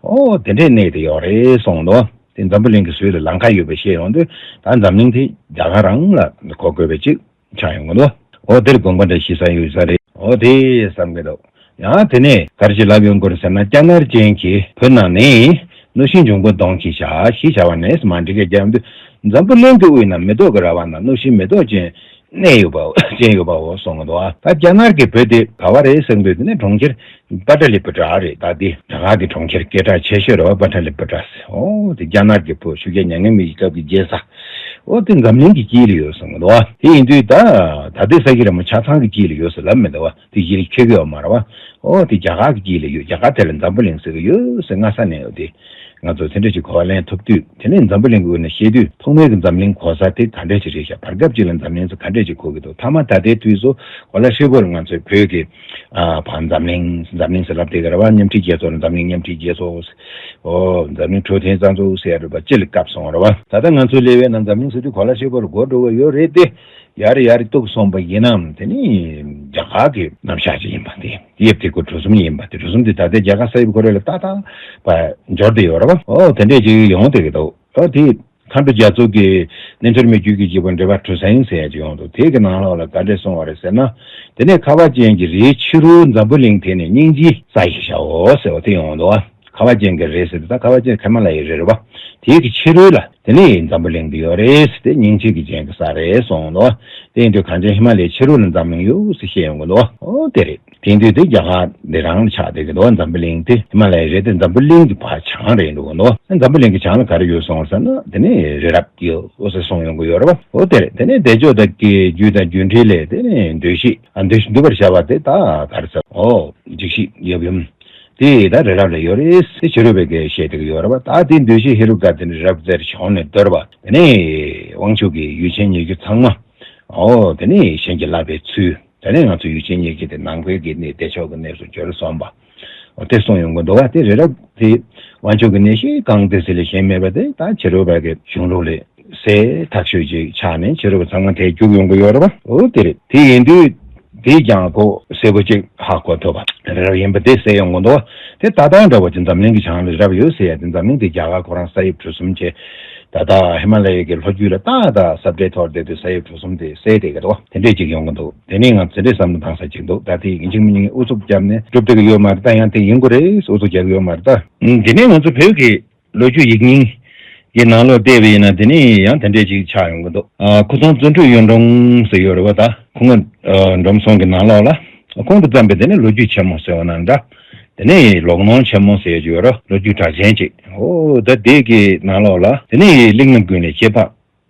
ཨོ་དེ་འདྲའི་གནས་དེ་ཡོད་རེད་གསུངས་འདུག་དེ་འཛམ་བུ་གླིང་གི་ཟུར་དུ་ལང་ཀ་ཡོད་པ་བཤད་ཡོང་དུས། ད་འཛམ་གླིང་དེ་རྒྱ་གར་རང་ལ་གོ་དགོས་པའི་གཅིག་ཆགས་ཡོང་གི་འདུག་འོ་དེར་དགོངས་པ་འདྲ་ཞིག་ས་ཡོད་ས་རེད། འོ་དེ་བསམ་གི་འདུག་ཡང་དེ་ནས་ག་རེ་ཅིག་ལབ་ཡོང་གི་རེད་ཟེར་ན། སྐྱ་ནར་ཅན་གྱི་བུ་རྣམས་ནི། གནོད་ཤིང་འབྱུང་པོ་གདོང་གིས་བྱ་ཞེས་བྱ་བ་ནས་མ་འགྲིག་གི་རྒྱབ་འདུག་འཛམ་བུ་གླིང་གི་དབུས་ན་མེ་ཏོག་གི་ར་བ་ན། གནོད་ཤིང་མེ་ཏོག་ཅན་གནས་ཡོད་པའོ། ཅན་ཡོད་པའོ་གསུངས་འདུག་ད་སྐྱ་ནར་གྱི་བུ་དེ་ག་བ་རེད་ཟེར་དུས། དེ་ནི་གྲོང་ཁྱེར་པ་ཏ་ལི་པུ་ཏྲ་རེད། ད་དེ་རྒྱ་གར་གྱི་གྲོང་ཁྱེར་སྐད་གྲགས་ཆེ་ཤོས་རེད་པ། པ་ཏ་ལི་པུ་ཏྲ་ཟེར། ཨོ་དེ་སྐྱ་ནར་གྱི་བུ། ཆུ་རྐྱལ་མྱ་ངན་མེད་ཀྱི་སྐབས་ཀྱི་རྒྱལ་ས། ཨོ་དེ་འཛམ་གླིང་གི་དཀྱིལ་ལ་ཡོད་གསུངས་འདུག་དེ་ཡིན་དུས་ད་ད་ལྟའི་ས་གཞི་རིལ་མོ་ཆ་ཚང་གི་དཀྱིལ་ལ་ཡོད་ཟེར་ལབ་མི་འདུག་བ། དེ་གཞི་ལ་འཁེལ་གི་ཡོད་མ་རེད་བ། ཨོ་དེ་རྒྱ་གར་གྱི་དཀྱིལ་ལ་ཡོད། རྒྱ་གར་དེ་ལ་འཛམ་བུ་གླིང་ཟེར་གི་ཡོད་ཟེར་སྔ་ས་ནས། ཨོ་དེ་ང་ཚོ་དེ་འདྲ་ཞིག་གོ་བ་ལེན་ཐུབ་དུས། དེ་ནས་འཛམ་བུ་གླིང་གི་དབུས་ན་བཤད་དུས། ཐོག་མའི་གི་འཛམ་གླིང་གོ་ས་དེ་ག་འདྲ་ཞིག་རེད་ཤག་བར་སྐབས་ཅིག་ལ་འཛམ་གླིང་ཟེར་ག་འདྲ་ཞིག་གོ་གི་འདུག་མཐའ་མ་ད་ལྟའི་དུས་སུ་གོ་ལ་ཧྲིལ་པོ་ལ་ང་ཚོའི་བོད་ཀྱི་ཨ་བ་འཛམ་གླིང་། འཛམ་གླིང་ཟེར་ལབ་བསྡད་གི་རེད་བ། མཉམ་འབྲེལ་རྒྱལ་ཚོགས་ལ་འཛམ་གླིང་མཉམ་འབྲེལ་རྒྱལ་ཚོགས། ཨོ་འཛམ་གླིང་འཕྲོད་བསྟེན་རྩ་འཛུགས་ཟེར་ཡ་རེད་བ། སྤྱི་ལ་བཀབ་སོང་རེད་བ། ད་ལྟ་ང་ཚོ་སླེབས་པའི་ནང་འཛམ་གླིང་ཟེར་དུས་གོ་ལ་ཧྲིལ་པོ་ལ་གོ་འགྲོ་གི་ཡོད་རེད་དེ། ཡར་ཡར་གཏུགས་སོང་པ་ཡིན་ནམ། དེ་ནི་རྒྱ་གར་གྱི་རྣམ་གཞག་ཅིག་ཡིན་པ། དེ་དབྱིབས་དེ་ཀོ་གྲུ་གསུམ་ཡིན་པ། དེ་གྲུ་གསུམ་དེ་ད་ལྟའི་རྒྱ་གར་ས་དབྱིབས་ཁོ་རེ་ལ་ཏག་ཏག་པ་འབྱོར་བསྡད་ཡོད་རེད་བ། ཨོ་དེ་འདྲས་ཅིག་ཡོང་བསྡད་ཀྱི་འདུག་ཨོ་དེ་ མཁའ་འགྲོ་རྒྱ་མཚོ་གི་རྣལ་འབྱོར་མའི་རྒྱུད་ཀྱི་སྐྱེས་བུ་འགྲེལ་པ་གྲུ་གཟིངས་ཟེར་ཡ་ཅིག་ཡོང་འདུག་དེ་གི་ནང་ལོགས་ལ་ག་འདྲས་གསུངས་པ་རེད་ཟེར་ན། དེ་ནས་ཁ་བ་ཅན་གྱི་རིའི་ཕྱི་རོལ་འཛམ་བུ་གླིང་དེ་ནས་སྙིང་རྗེའི་ས་ཞེས་བྱའོ་ཟེར་བ་དེ་ཡོང་འདུག་ཁ་བ་ཅན་གྱི་རི་ཟེར་དུས་ད་ཁ་བ་ཅན་ཧི་མ་ལ་ཡའི་རི་རེད་པ། དེའི་གི་ཕྱི་རོལ་ལ་དེ་ནས་འཛམ་བུ་གླིང་དེ་ཡོད་རེད་ཟེར་ཏེ་སྙིང་རྗེ་གི་ཅན་གྱི་ས་རེད་གསུངས་འདུག་དེ་ཡིན་དུས་གངས་ཅན་ཧི་མ་ལ་ཡའི་ཕྱི་རོལ་ལ་འཛམ་གླིང་ཡོད་ཟེར་བཤད་ཡོང་གི་འདུག་འོ་དེ་རེད། དེ་དུས་དེ་རྒྱ་གར་འདི་རང་ལ་ཆགས་བསྡད་ཀྱི་འདུག་འཛམ་བུ་གླིང་དེ་ཧི་མ་ལ་ཡའི་རི་དེ་འཛམ་བུ་གླིང་གི་བར་བྱང་རེད་འདུག་གི་འདུག་འཛམ་བུ་གླིང་གི་བྱང་ལ་ག་རེ་ཡོད་སོང་ཟེར་ན་དེ་ནས་རི་རབ་ཡོད་ཟེར་གསུངས་ཡོང་གི་ཡོད་རེད་པ། འོ་དེ་རེད། དེ་ནས་བདེ་མཆོག་དང་གི་རྒྱུད་དང་རྒྱུ་འབྲས་ལས་དེ་ནས་འདུ་ཤེས་ཨ་འདུ་ཤེས་འདུ་བར་བྱ་བ་དེ་ད་ག་རེ་ཟེར། འོ་འཇིགས་ཤིང་ཡབ་ཡུམ་དེ་ད་རི་རབ་ལ་ཡོད་རེད་ཟེར་ཕྱི་རོལ་པས་གི་བཤད་བསྡད་ཀྱི་ཡོད་རེད་པ། ད་དེ་འདུ་ཤེས་ཧེ་རུ་ཀ་དེ་ནས་རི་རབ་རྩེར་བྱོན་ནས་གདོལ་པ། དེ་ནས་དབང་ཕྱུག་གི་ཡུལ་ཆེན་ཉེར་བརྒྱད་ཚང་མ། འོ་དེ་ནས་གཞན་གྱིས་བསླབ་པའི་ཚུལ། དེ་ནས་ང་ཚོ་ཡུལ་ཆེན་ཉེར་བརྒྱད་དེ་ནང་པའི་གི་གནས་བདེ་མཆོག་གི་གནས་སུ་གྱུར་སོང་བ། འོ་དེ་གསུངས་ཡོང་གི་འདུག་བ། དེ་རི་རབ་དེ་དབང་ཕྱུག་གི་གནས་ཤིང་གང་དེ་ཟེར་ལས་གཞན་མེད་པ་དེ་ད་ཕྱི་རོལ་པ་གི་གཞུང་ལུགས་ལས་གསལ་ཐག་ཆོད་ཅིག་ཆགས་ནས་ཕྱི་རོལ་པ་ཚང་མ་དེ་རྒྱུག་ཡོང་གི་ཡོད་རེད་བ། འོ་དེ་རེད། དེ་ཡིན་དུས་དེས་ཀྱང་ཁོ་གསལ་པོ་ཅིག་ཧ་གོ་ཐུབ་པ་རི་རབ་ཡིན་པ་དེ་གསལ་ཡོང་གི་འདུག་བ། དེ་ད་ལྟ་འདྲ་བོ་ཅིག་འཛམ་གླིང་གི་བྱང་ལ་རི་རབ་ཡོད་ཟེར་ཡ་དེ་འཛམ་གླིང་དེ་རྒྱ་གར་ཁོ་རང་ས་དབྱིབས་གྲུ་གསུམ་བྱས། ད་ལྟ་ཧི་མ་ལ་ཡའི་གི་ལྷོ་རྒྱུད་ལ་ཏག་ཏག་ས་བཀྲའི་ཐོག་བསྡད་དུས་ས་དབྱིབས་གྲུ་གསུམ་དེ་གསལ་བསྡད་ཀྱི་འདུག་དེ་འདྲས་ཅིག་ཡོང་གི་འདུག་དེ་ནས་ང་དེ་འདྲས་བསམ་བློ་བཏང་ས་ཅིག་འདུག་ད་དེ་ཡིན་གཅིག་མིན་གཉིས་ཨུ་ཚུགས་བརྒྱབ་ནས་སྒྲུབ་བསྡད་ཀྱི་ཡོད་མ་རེད། ད་ཡང་དེ་ཡིན་དགོས་རེད། ཨུ་ཚུགས་རྒྱག་གི་ཡོད་མ་རེད། ད་དེ་ནས་ང་ཚོ་བོད་ཀྱི་ལོ་རྒྱུས་ཡིག་རྙིང་གི་ནང་ལོགས་བལྟས་པ་ཡིན་ན་དེ་ནས་ཡང་དེ་འདྲས་ཅིག་ཆགས་ཡོང་གི་འདུག་ཨ་ཁུ་ཚང་བརྩོན་འགྲུས་གཡུ་སྒྲོན་ཟེར་ཡོད་རེད་བ། ད་ཁོང་གི་འབྲོམ་ཚང་གི་ནང་ལོགས་ལ་ཁོང་དུ་བརྩམས་པའི་དེ་ནས་ལོ་རྒྱུས་ཆེན་མོ་ཟེར་བ་ན་འདྲ། དེ་ནས་ལོག་གནོན་ཆེན་མོ་ཟེར་ཡོད་རེད། ལོ་རྒྱུས་གྲགས་ཅན་ཅིག་འོ་ད་དེ་གི་ནང་ལོགས་ལ་དེ་ནས་གླིང་རྣམས་ཀུན་ལས་སྐྱེས་པ།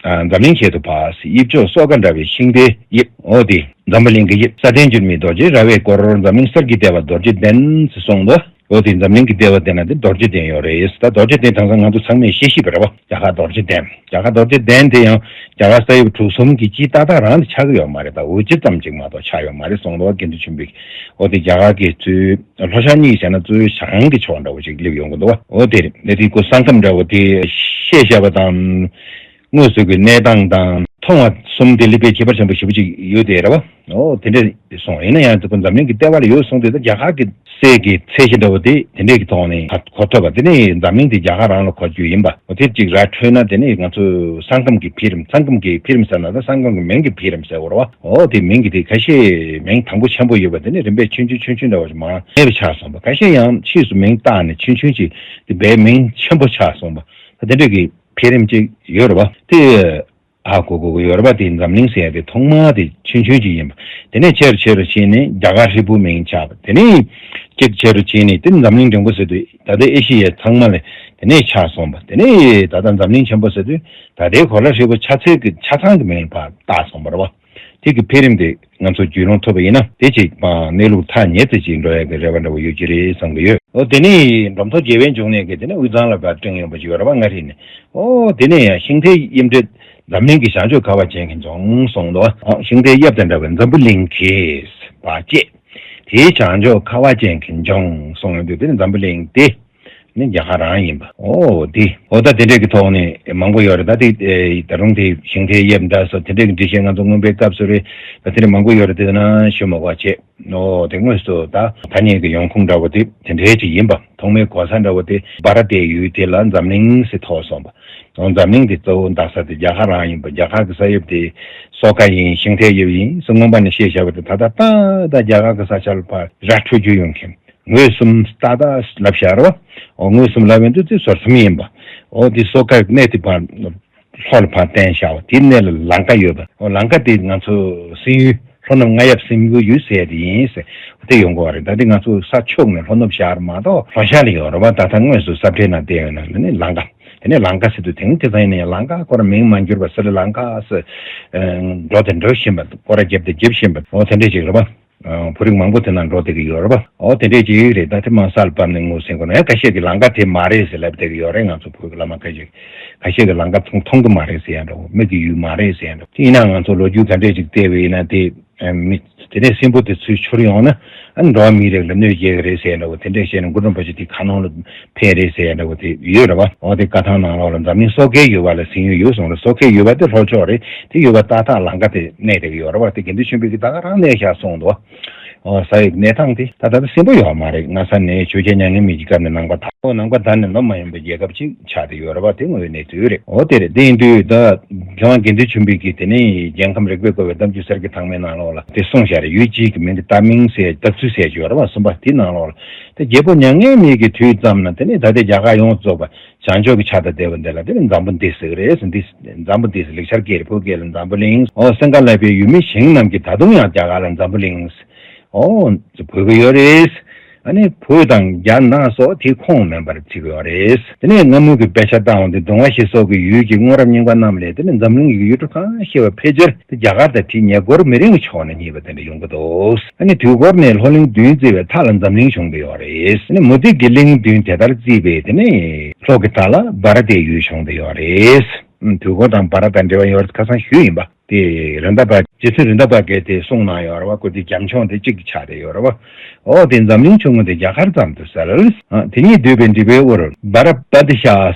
ཨ་འཛམ་གླིང་ཁྱད་དུ་འཕགས། དབྱིབས་མཆོག་སོ་ཀ་འདྲ་བའི་ཤིང་རྟའི་དབྱིབས། འོ་དེ་འཛམ་བུ་གླིང་གི་དབྱིབས། སྲ་བརྟན་འགྱུར་མེད་རྡོ་རྗེ་ར་བས་བསྐོར། འཛམ་གླིང་གསེར་གྱི་ལྟེ་བ་རྡོ་རྗེ་གདན་ཟེར་གསུངས་འདུག་འོ་དེ་འཛམ་གླིང་གི་ལྟེ་བ་དེ་ན་དེ་རྡོ་རྗེ་གདན་ཡོད་རེད། ད་རྡོ་རྗེ་གདན་དེང་སང་ང་ཚོ་ཚང་མས་ཤེས་ཤེས་པ་རེད་བ། རྒྱ་གར་རྡོ་རྗེ་གདན། རྒྱ་གར་རྡོ་རྗེ་གདན་དེ་ཡང་རྒྱ་གར་ས་དབྱིབས་གྲུ་གསུམ་གྱི་སྤྱི་ཏག་ཏག་རང་དུ་ཆགས་ཀྱི་ཡོད་མ་རེད། ད་འོ་སྤྱི་ཙམ་ཅིག་མ་གཏོགས་ཆགས་ཡོད་མ་རེད་གསུངས་འདུག་དགེ་འདུན་ཆོས་འཕེལ་གྱིས། འོ་དེ་རྒྱ་གར་གྱི་གཙོས་ལྷོ་ཤར་གཉིས་བྱས་ན་གཙོས་བྱང་གི་ཕྱོགས་འདྲ་བོ་ཅིག་སླེབས་ཡོང་གི་འདུག་བ། འོ་དེ་རེད། དེ་དེ་ཁོ་ས་ཁམས་འདྲ་བོ་དེ་ཤེས་བྱ་བ་དང་། དངོས་སུ་གི་གནས་སྟངས་དང་མཐོང་བ་གསུམ་དེ་ལ་དཔེ་ཁྱད་པར་ཆེན་པོ་ཞེ་པོ་ཅིག་ཡོད་དེ་རེད་བ། འོ་དེ་འདྲས་སོང་ཡིན་ན་ཡང་དེ་ཁོ་འཛམ་གླིང་གི་ལྟེ་བ་ལ་ཡོད་སོང་དུས་ད་རྒྱ་གར་གྱི་སའི་གི་ཚད་གཞི་འདྲ་བོ་དེ་དེ་འདྲས་ཀྱི་ཐོག་ནས་གོ་ཐུབ་པ། དེ་ནས་འཛམ་གླིང་དེ་རྒྱ་གར་རང་ལ་གོ་རྒྱུ་ཡིན་པ། འོ་དེ་གཅིག་ར་འཕྲོད་ན་དེ་ནས་ང་ཚོ་ས་ཁམས་ཀྱི་འཕེལ་རིམ། ས་ཁམས་ཀྱི་འཕེལ་རིམ་ཟེར་ན་ད་ས་ཁམས་ཀྱི་མིང་གི་འཕེལ་རིམ་ཟེར་བ་རེད་བ། འོ་དེ་མིང་གི་དེ་ཁ་ཤས་མིང་དང་པོ་ཆེན་པོ་ཡོད་པ་དེ་ནས་རིམ་པས་ཆུང་ཆུང་ཆུང་ཆུང་འདྲ་བོ་ཞིག་མར་གནས་པ་ཆགས་སོང་བ། ཁ་ཤས་ཡང་ཕྱིས་སུ་མིང་བཏགས་ནས་ཆུང་ཆུང་ཅིག་དེ་བས་མིང་ཆེན་པོ་ཆགས་སོང་བ། ད་དེ་འདྲས་ཀྱི་འཕེལ་རིམ་ཅིག་ཡོད་རེད་བ། དེ་ཧ་གོ་དགོས་ཀྱི་ཡོད་རེད་བ། དེ་འཛམ་གླིང་ཟེར་ཡ་དེ་ཐོག་མ་དེ་ཆུང་ཆུང་ཅིག་ཡིན་པ། དེ་ནས་ཆེ་རུ་ཆེ་རུ་ཕྱིན་ནས་རྒྱ་གར་ཧྲིལ་པོ་མིང་ཆགས་པ། དེ་ནས་གཅིག་ཆེ་རུ་ཕྱིན་ནས་དེ་འཛམ་གླིང་འབྲིང་པོ་ཟེར་དུས་ད་ལྟ་ཨེ་ཤི་ཡ་ཚང་མ་ལ་དེ་ནས་ཆགས་སོང་བ། དེ་ནས་ད་ལྟ་འཛམ་གླིང་ཆེན་པོ་ཟེར་དུས་ད་ལྟའི་གོ་ལ་ཧྲིལ་པོ་ཆ་ཚད་ཀྱི་ཆ་ཚང་གི་མིང་ལ་ཕར་བཏགས་སོང་བ་རེད་བ། དེ་གི་འཕེལ་རིམ་དེ་ང་ཚོ་རྒྱུས་ལོན་ཐུབ་པ་ཡིན་ན་དེ་ཅིག་མ་གནས་ལུགས་ཐག་ཉེ་ཙམ་ཅིག་འགྲོ་ཡ་གི་རེ་བ་འདྲ་བོ་ཡོད་ཀྱི་རེད་བསམ་གྱི་ཡོད། འོ་དེ་ནས་འབྲོམ་ཐོག་རྒྱལ་བའི་འབྱུང་གནས་ཀྱི་དེ་ནས་དབུས་གཙང་ལ་ཕར་སྤྲིངས་ཡོང་པ་ཅིག་ཡོད་རེད་བ། མངའ་རིས་ནས། འོ་དེ་ནས་ཡང་ཤིང་རྟའི་དབྱིབས་འདྲ་འཛམ་གླིང་གི་བྱང་ཕྱོགས་ཁ་བ་ཅན་གྱི་ལྗོངས་གསུངས་འདུག་ཨ་ཤིང་རྟའི་དབྱིབས་དང་འདྲ་བའི་འཛམ་བུ་གླིང་གི་བར་བཅད། དེའི་བྱང་ཕྱོགས་ཁ་བ་ཅན་གྱི་ལྗོངས་གསུངས་ཡོང་དུས་དེ་ནི་འཛམ་བུ་གླིང་དེ་ནི་རྒྱ་གར་རང་ཡིན་པ། འོ་དེ་འོ་ད་དེ་འདྲས་ཀྱི་ཐོག་ནས་མང་པོ་ཡོད་རེད། ད་དེ་ད་རུང་དེ་ཤིང་རྟའི་དབྱིབས་འདྲ་སོགས་དེ་འདྲས་ཀྱི་འགྲེལ་བཤད་ང་ཚོ་མངོན་པའི་སྐབས་སུ་རེད། ད་དེ་འདྲས་མང་པོ་ཡོད་རེད། དེ་ན་ཞུ་མ་དགོས་བྱས། འོ་དེ་དངོས་སུ་ད་ཐ་སྙད་ཀྱི་ཡོང་ཁུངས་འདྲ་བོ་དེ་དེ་འདྲའི་ཅིག་ཡིན་པ། ཐོག་མའི་གོ་ས་འདྲ་བོ་དེ་འབའ་ར་ཏའི་ཡུལ་དེ་ལ་འཛམ་གླིང་ཟེར་ཐོགས་སོང་བ། འོ་འཛམ་གླིང་དེ་གཙོ་བོ་འདག་ས་དེ་རྒྱ་གར་རང་ཡིན་པ། རྒྱ་གར་གྱི་ས་དབྱིབས་དེ་སོ་ཀ་ཡིན། ཤིང་རྟའི་དབྱིབས་ཡིན་ཟེར་མངོན་པ་ནས་བཤད་བཞག་པ་དེ་ད་ལྟ་ཏག་ཏག་རྒྱ་གར་གྱི་ས་ཆ་ལ་ཕར་ར་འཕྲོད་རྒྱུ་ཡོང་མཁན། མངོན་སུམ་ཏག་ཏག་ལབ་བཞག་རོ། འོ་མངོན་སུམ་ལབ་ཡོང་དུས་དེ་ཟུར་མཐོང་ཡིན་པ། འོ་དེ་སོ་ཀ་གནས་དེ་ཕར་ལྷོ་ལ་ཕར་བསྟན་བཞག་པ་དེའི་སྣེ་ལ་ལང་ཀ་ཡོད་པ། འོ་ལང་ཀ་དེ་ང་ཚོ་སྲིན་ཡུལ་ལྷོ་ནུབ་རྔ་ཡབ་སྲིན་པོའི་ཡུལ་ཟེར་དེ་ཡིན་ཟེར་དེ་ཡོང་གི་བ་རེད། ད་དེ་ང་ཚོ་ས་ཕྱོགས་ནས་ལྷོ་ནུབ་བཞག་མ་གཏོགས་ལྷོ་ཤར་ལ་ཡོད་རེད་བ། ད་ལྟ་དངོས་སུ་ས་ཁྲའི་ནང་བསྡད་ཡོད་ན་ནི་ལང་ཀ། དེ་ནས་ལང་ཀ་ཟེར་དུས་དེང་དེང་སང་ཡིན་ན་ཡང་ལང་ཀ་ཁོ་རང་མིང་མ་འགྱུར་བ། སི་རི་ལང་ཀ་ཟེར་འགྲོ་དང་འགྲོ་བཞིན་པ། སྐོར་ར་བརྒྱབ་དང་བརྒྱབ་བཞིན་པ། འོ་དེ་འདྲས་ཅིག་རེད་བ། བོད་རིགས་མང་པོ་དེ་ན་འགྲོ་བསྡད་ཀྱི་ཡོད་རེད་པ། འོ་དེ་འདྲས་ཅིག་རེད། ད་དེ་མ་གསར་བབས་ནས་ངོ་ཟིན་དགོས་ན་ཡང་ཁ་ཤས་ཀྱིས་ལང་ཀ་དེ་མ་རེད་ཟེར་ལབ་བསྡད་ཀྱི་ཡོད་རེད། ང་ཚོ་བོད་ཀྱི་བླ་མ་ཁ་ཤས་ཁ་ཤས་ཀྱིས་ལང་ཀ་མཐོང་མཐོང་གི་མ་རེད་ཟེར་ཡ་འདྲ་བོ། མི་གི་ཡུལ་མ་རེད་ཟེར་ཡ་འདྲ་བོ། དེ་ཡིན་ན་ང་ཚོ་ལོ་རྒྱུས་ག་འདྲས་ཅིག་བལྟས་པ་ཡིན་ན་དེ་མི་དེ་ནས་སྲིན་པོ་དེ་ཚུར་འཕྱུར་ཡོང་ན་ཨ་འགྲོ་བ་མིའི་རིགས་ལ་གནོད་སྐྱེལ་གི་རེད་ཟེར་ཡ་འདྲ་བོ། དེ་འདྲས་བཤད་ནས་མགོ་འདྲོན་པ་ཅིག་དེ་ཁ་ནང་ལ་ཕེབས་རེད་ཟེར་ཡ་འདྲ་བོ་དེ་ཡོད་རེད་བ། འོ་དེ་བཀའ་ཐང་ནང་ལོགས་ལ་འཛམ་གླིང་སོ་ཀའི་ཡུལ་བ་ལ་སྲིན་ཡུལ་ཡོད་གསུངས་རེད། སོ་ཀའི་ཡུལ་བ་དེ་ལྷོ་ཕྱོགས་རེད། དེ་ཡུལ་བ་ཏག་ཏག་ལང་ཀ་དེ་གནས་བསྡད་ཀྱི་ཡོད་རེད་བ། དེ་དགེ་འདུན་ཆོས་འཕེལ་གྱིས་ད་ག་རང་གནས་བཞག་གསུངས་འདུག་བ། ཨོ་ཟ་ཡི་གནས་སྟངས་དེ་ད་ད་ལྟ་སེམས་པོ་ཡོད་མ་རེད། ང་ས་ནས་ཆོས་རྒྱལ་མྱ་ངན་མེད་ཀྱི་སྐབས་ནས་ནང་པ་དར། ཨོ་ནང་པ་དར་ནས་ལོ་མ་ཡིན་པ་རྒྱལ་ཁབ་ཅིག་ཆགས་བསྡད་ཡོད་རེད་བ། དེ་དངོས་ཡོད་གནས་ཚུལ་རེད། ཨོ་དེ་རེད། དེ་ཡིན་དུས་ད་མཁས་དབང་དགེ་འདུན་ཆོས་འཕེལ་གྱིས་དེ་ནས་རྒྱལ་ཁམས་རིག་པས་བསྐོར་བའི་གཏམ་རྒྱུད་གསེར་གྱི་ཐང་མའི་ནང་ལོགས་ལ་དེ་གསུངས་བཞག་རེད། ཡུལ་གཅིག་གི་མིང་དེ་རྟ་མིང་ཟེར་བཏགས་ཚུལ་ཟེར་གྱི་ཡོད་རེད་བ། གསུམ་པ་དེའི་ནང་ལོགས་ལ་ད་རྒྱལ་པོ་མྱ་ངན་མེད་ཀྱི་དུས་ཙམ་ན་དེ་ནས་ད་ལྟའི་རྒྱ་གར་ཡོངས་རྫོགས་པ་བྱང་ཕྱོགས་ཀྱི་ཆ་དང་ལྡན་པ་འདི་ལ་དེ་ནི་འཛམ་བུ་འདི་ཟེར་གི་རེད། འདི་འཛམ་བུ་འདི་ཟེར་ལེགས་སྦྱར་སྐད་རེད། བོད་སྐད་ལ་འཛམ་བུ་གླིང་། ཨོ་སེང་ག་ལ་བའི་ཡུལ་མི་ཞིང་རྣམས་ཀྱིས་ད་དུང་ཡང་རྒྱ་གར་ལ་འཛམ་བུ་གླིང་། ཨོ་བོད་ཀྱི་ཡོད་རེད། ཨ་ནི་བོད་དང་རྒྱ་ནག་སོགས་དེའི་ཁོངས་མིན་པར་བརྩི་གི་ཡོད་རེད། དེ་ནས་སྔ་མོ་གི་དཔེ་ཆ་ལྟ་འོང་དུས་གདུང་བ་ཞིག་སོགས་ཀྱི་ཡུལ་གྱི་སྔོན་རབས་རྙིང་པ་རྣམས་ལས་དེ་ནི་འཛམ་གླིང་གི་ཡུལ་གྲུ་གང་ཤེས་པ་ཕལ་ཆེར་དེ་རྒྱ་གར་དང་དེའི་ཉེ་འཁོར་མི་རིང་ཕྱོགས་ནས་རྙེད་པ་དེ་འདྲ་ཡོང་གི་འདུག་ཨ་ནི་དུས་འཁོར་ནས་ལྷོ་གླིང་བདུན་བརྩིས་པའི་མཐའ་ལ་འཛམ་གླིང་བྱུང་གི་ཡོད་རེད། ཨ་ནི་མུ་སྟེགས་ཀྱི་གླིང་བདུན་དེ་ལྟར་བརྩིས་པས་དེ་ནི་ལྷོ་གི་མཐའ་ལ་བྷ་ར་ཏའི་ཡུལ་བྱུང་གི་ཡོད་རེད། ཨ་དུས་འཁོར་དང་བྷ་ར་ཏ་འབྲེལ་བ་ཡོད་རེད། ཁ་སང་ཞུས་ཡིན་པ། དེ་རེད་མདའ་པ་རྗེ་བཙུན་རེད་མདའ་པ་གིས་དེ་གསུངས་གནང་ཡོད་རེད་བ། ཁོ་དེ་རྒྱ་མཆོག་དེ་གཅིག་གི་ཆ་རེ་ཡོད་རེད་བ། ཨོ་དེ་འཛམ་གླིང་ཆུང་ངུ་དེ་རྒྱ་གར་ཙམ་དུ་གསལ། ཨ་དེ་ཉིད་བསྡུས་པའི་འབྲི་བའི་དབུར་བྷ་ར་པ་ཏི་ཤ་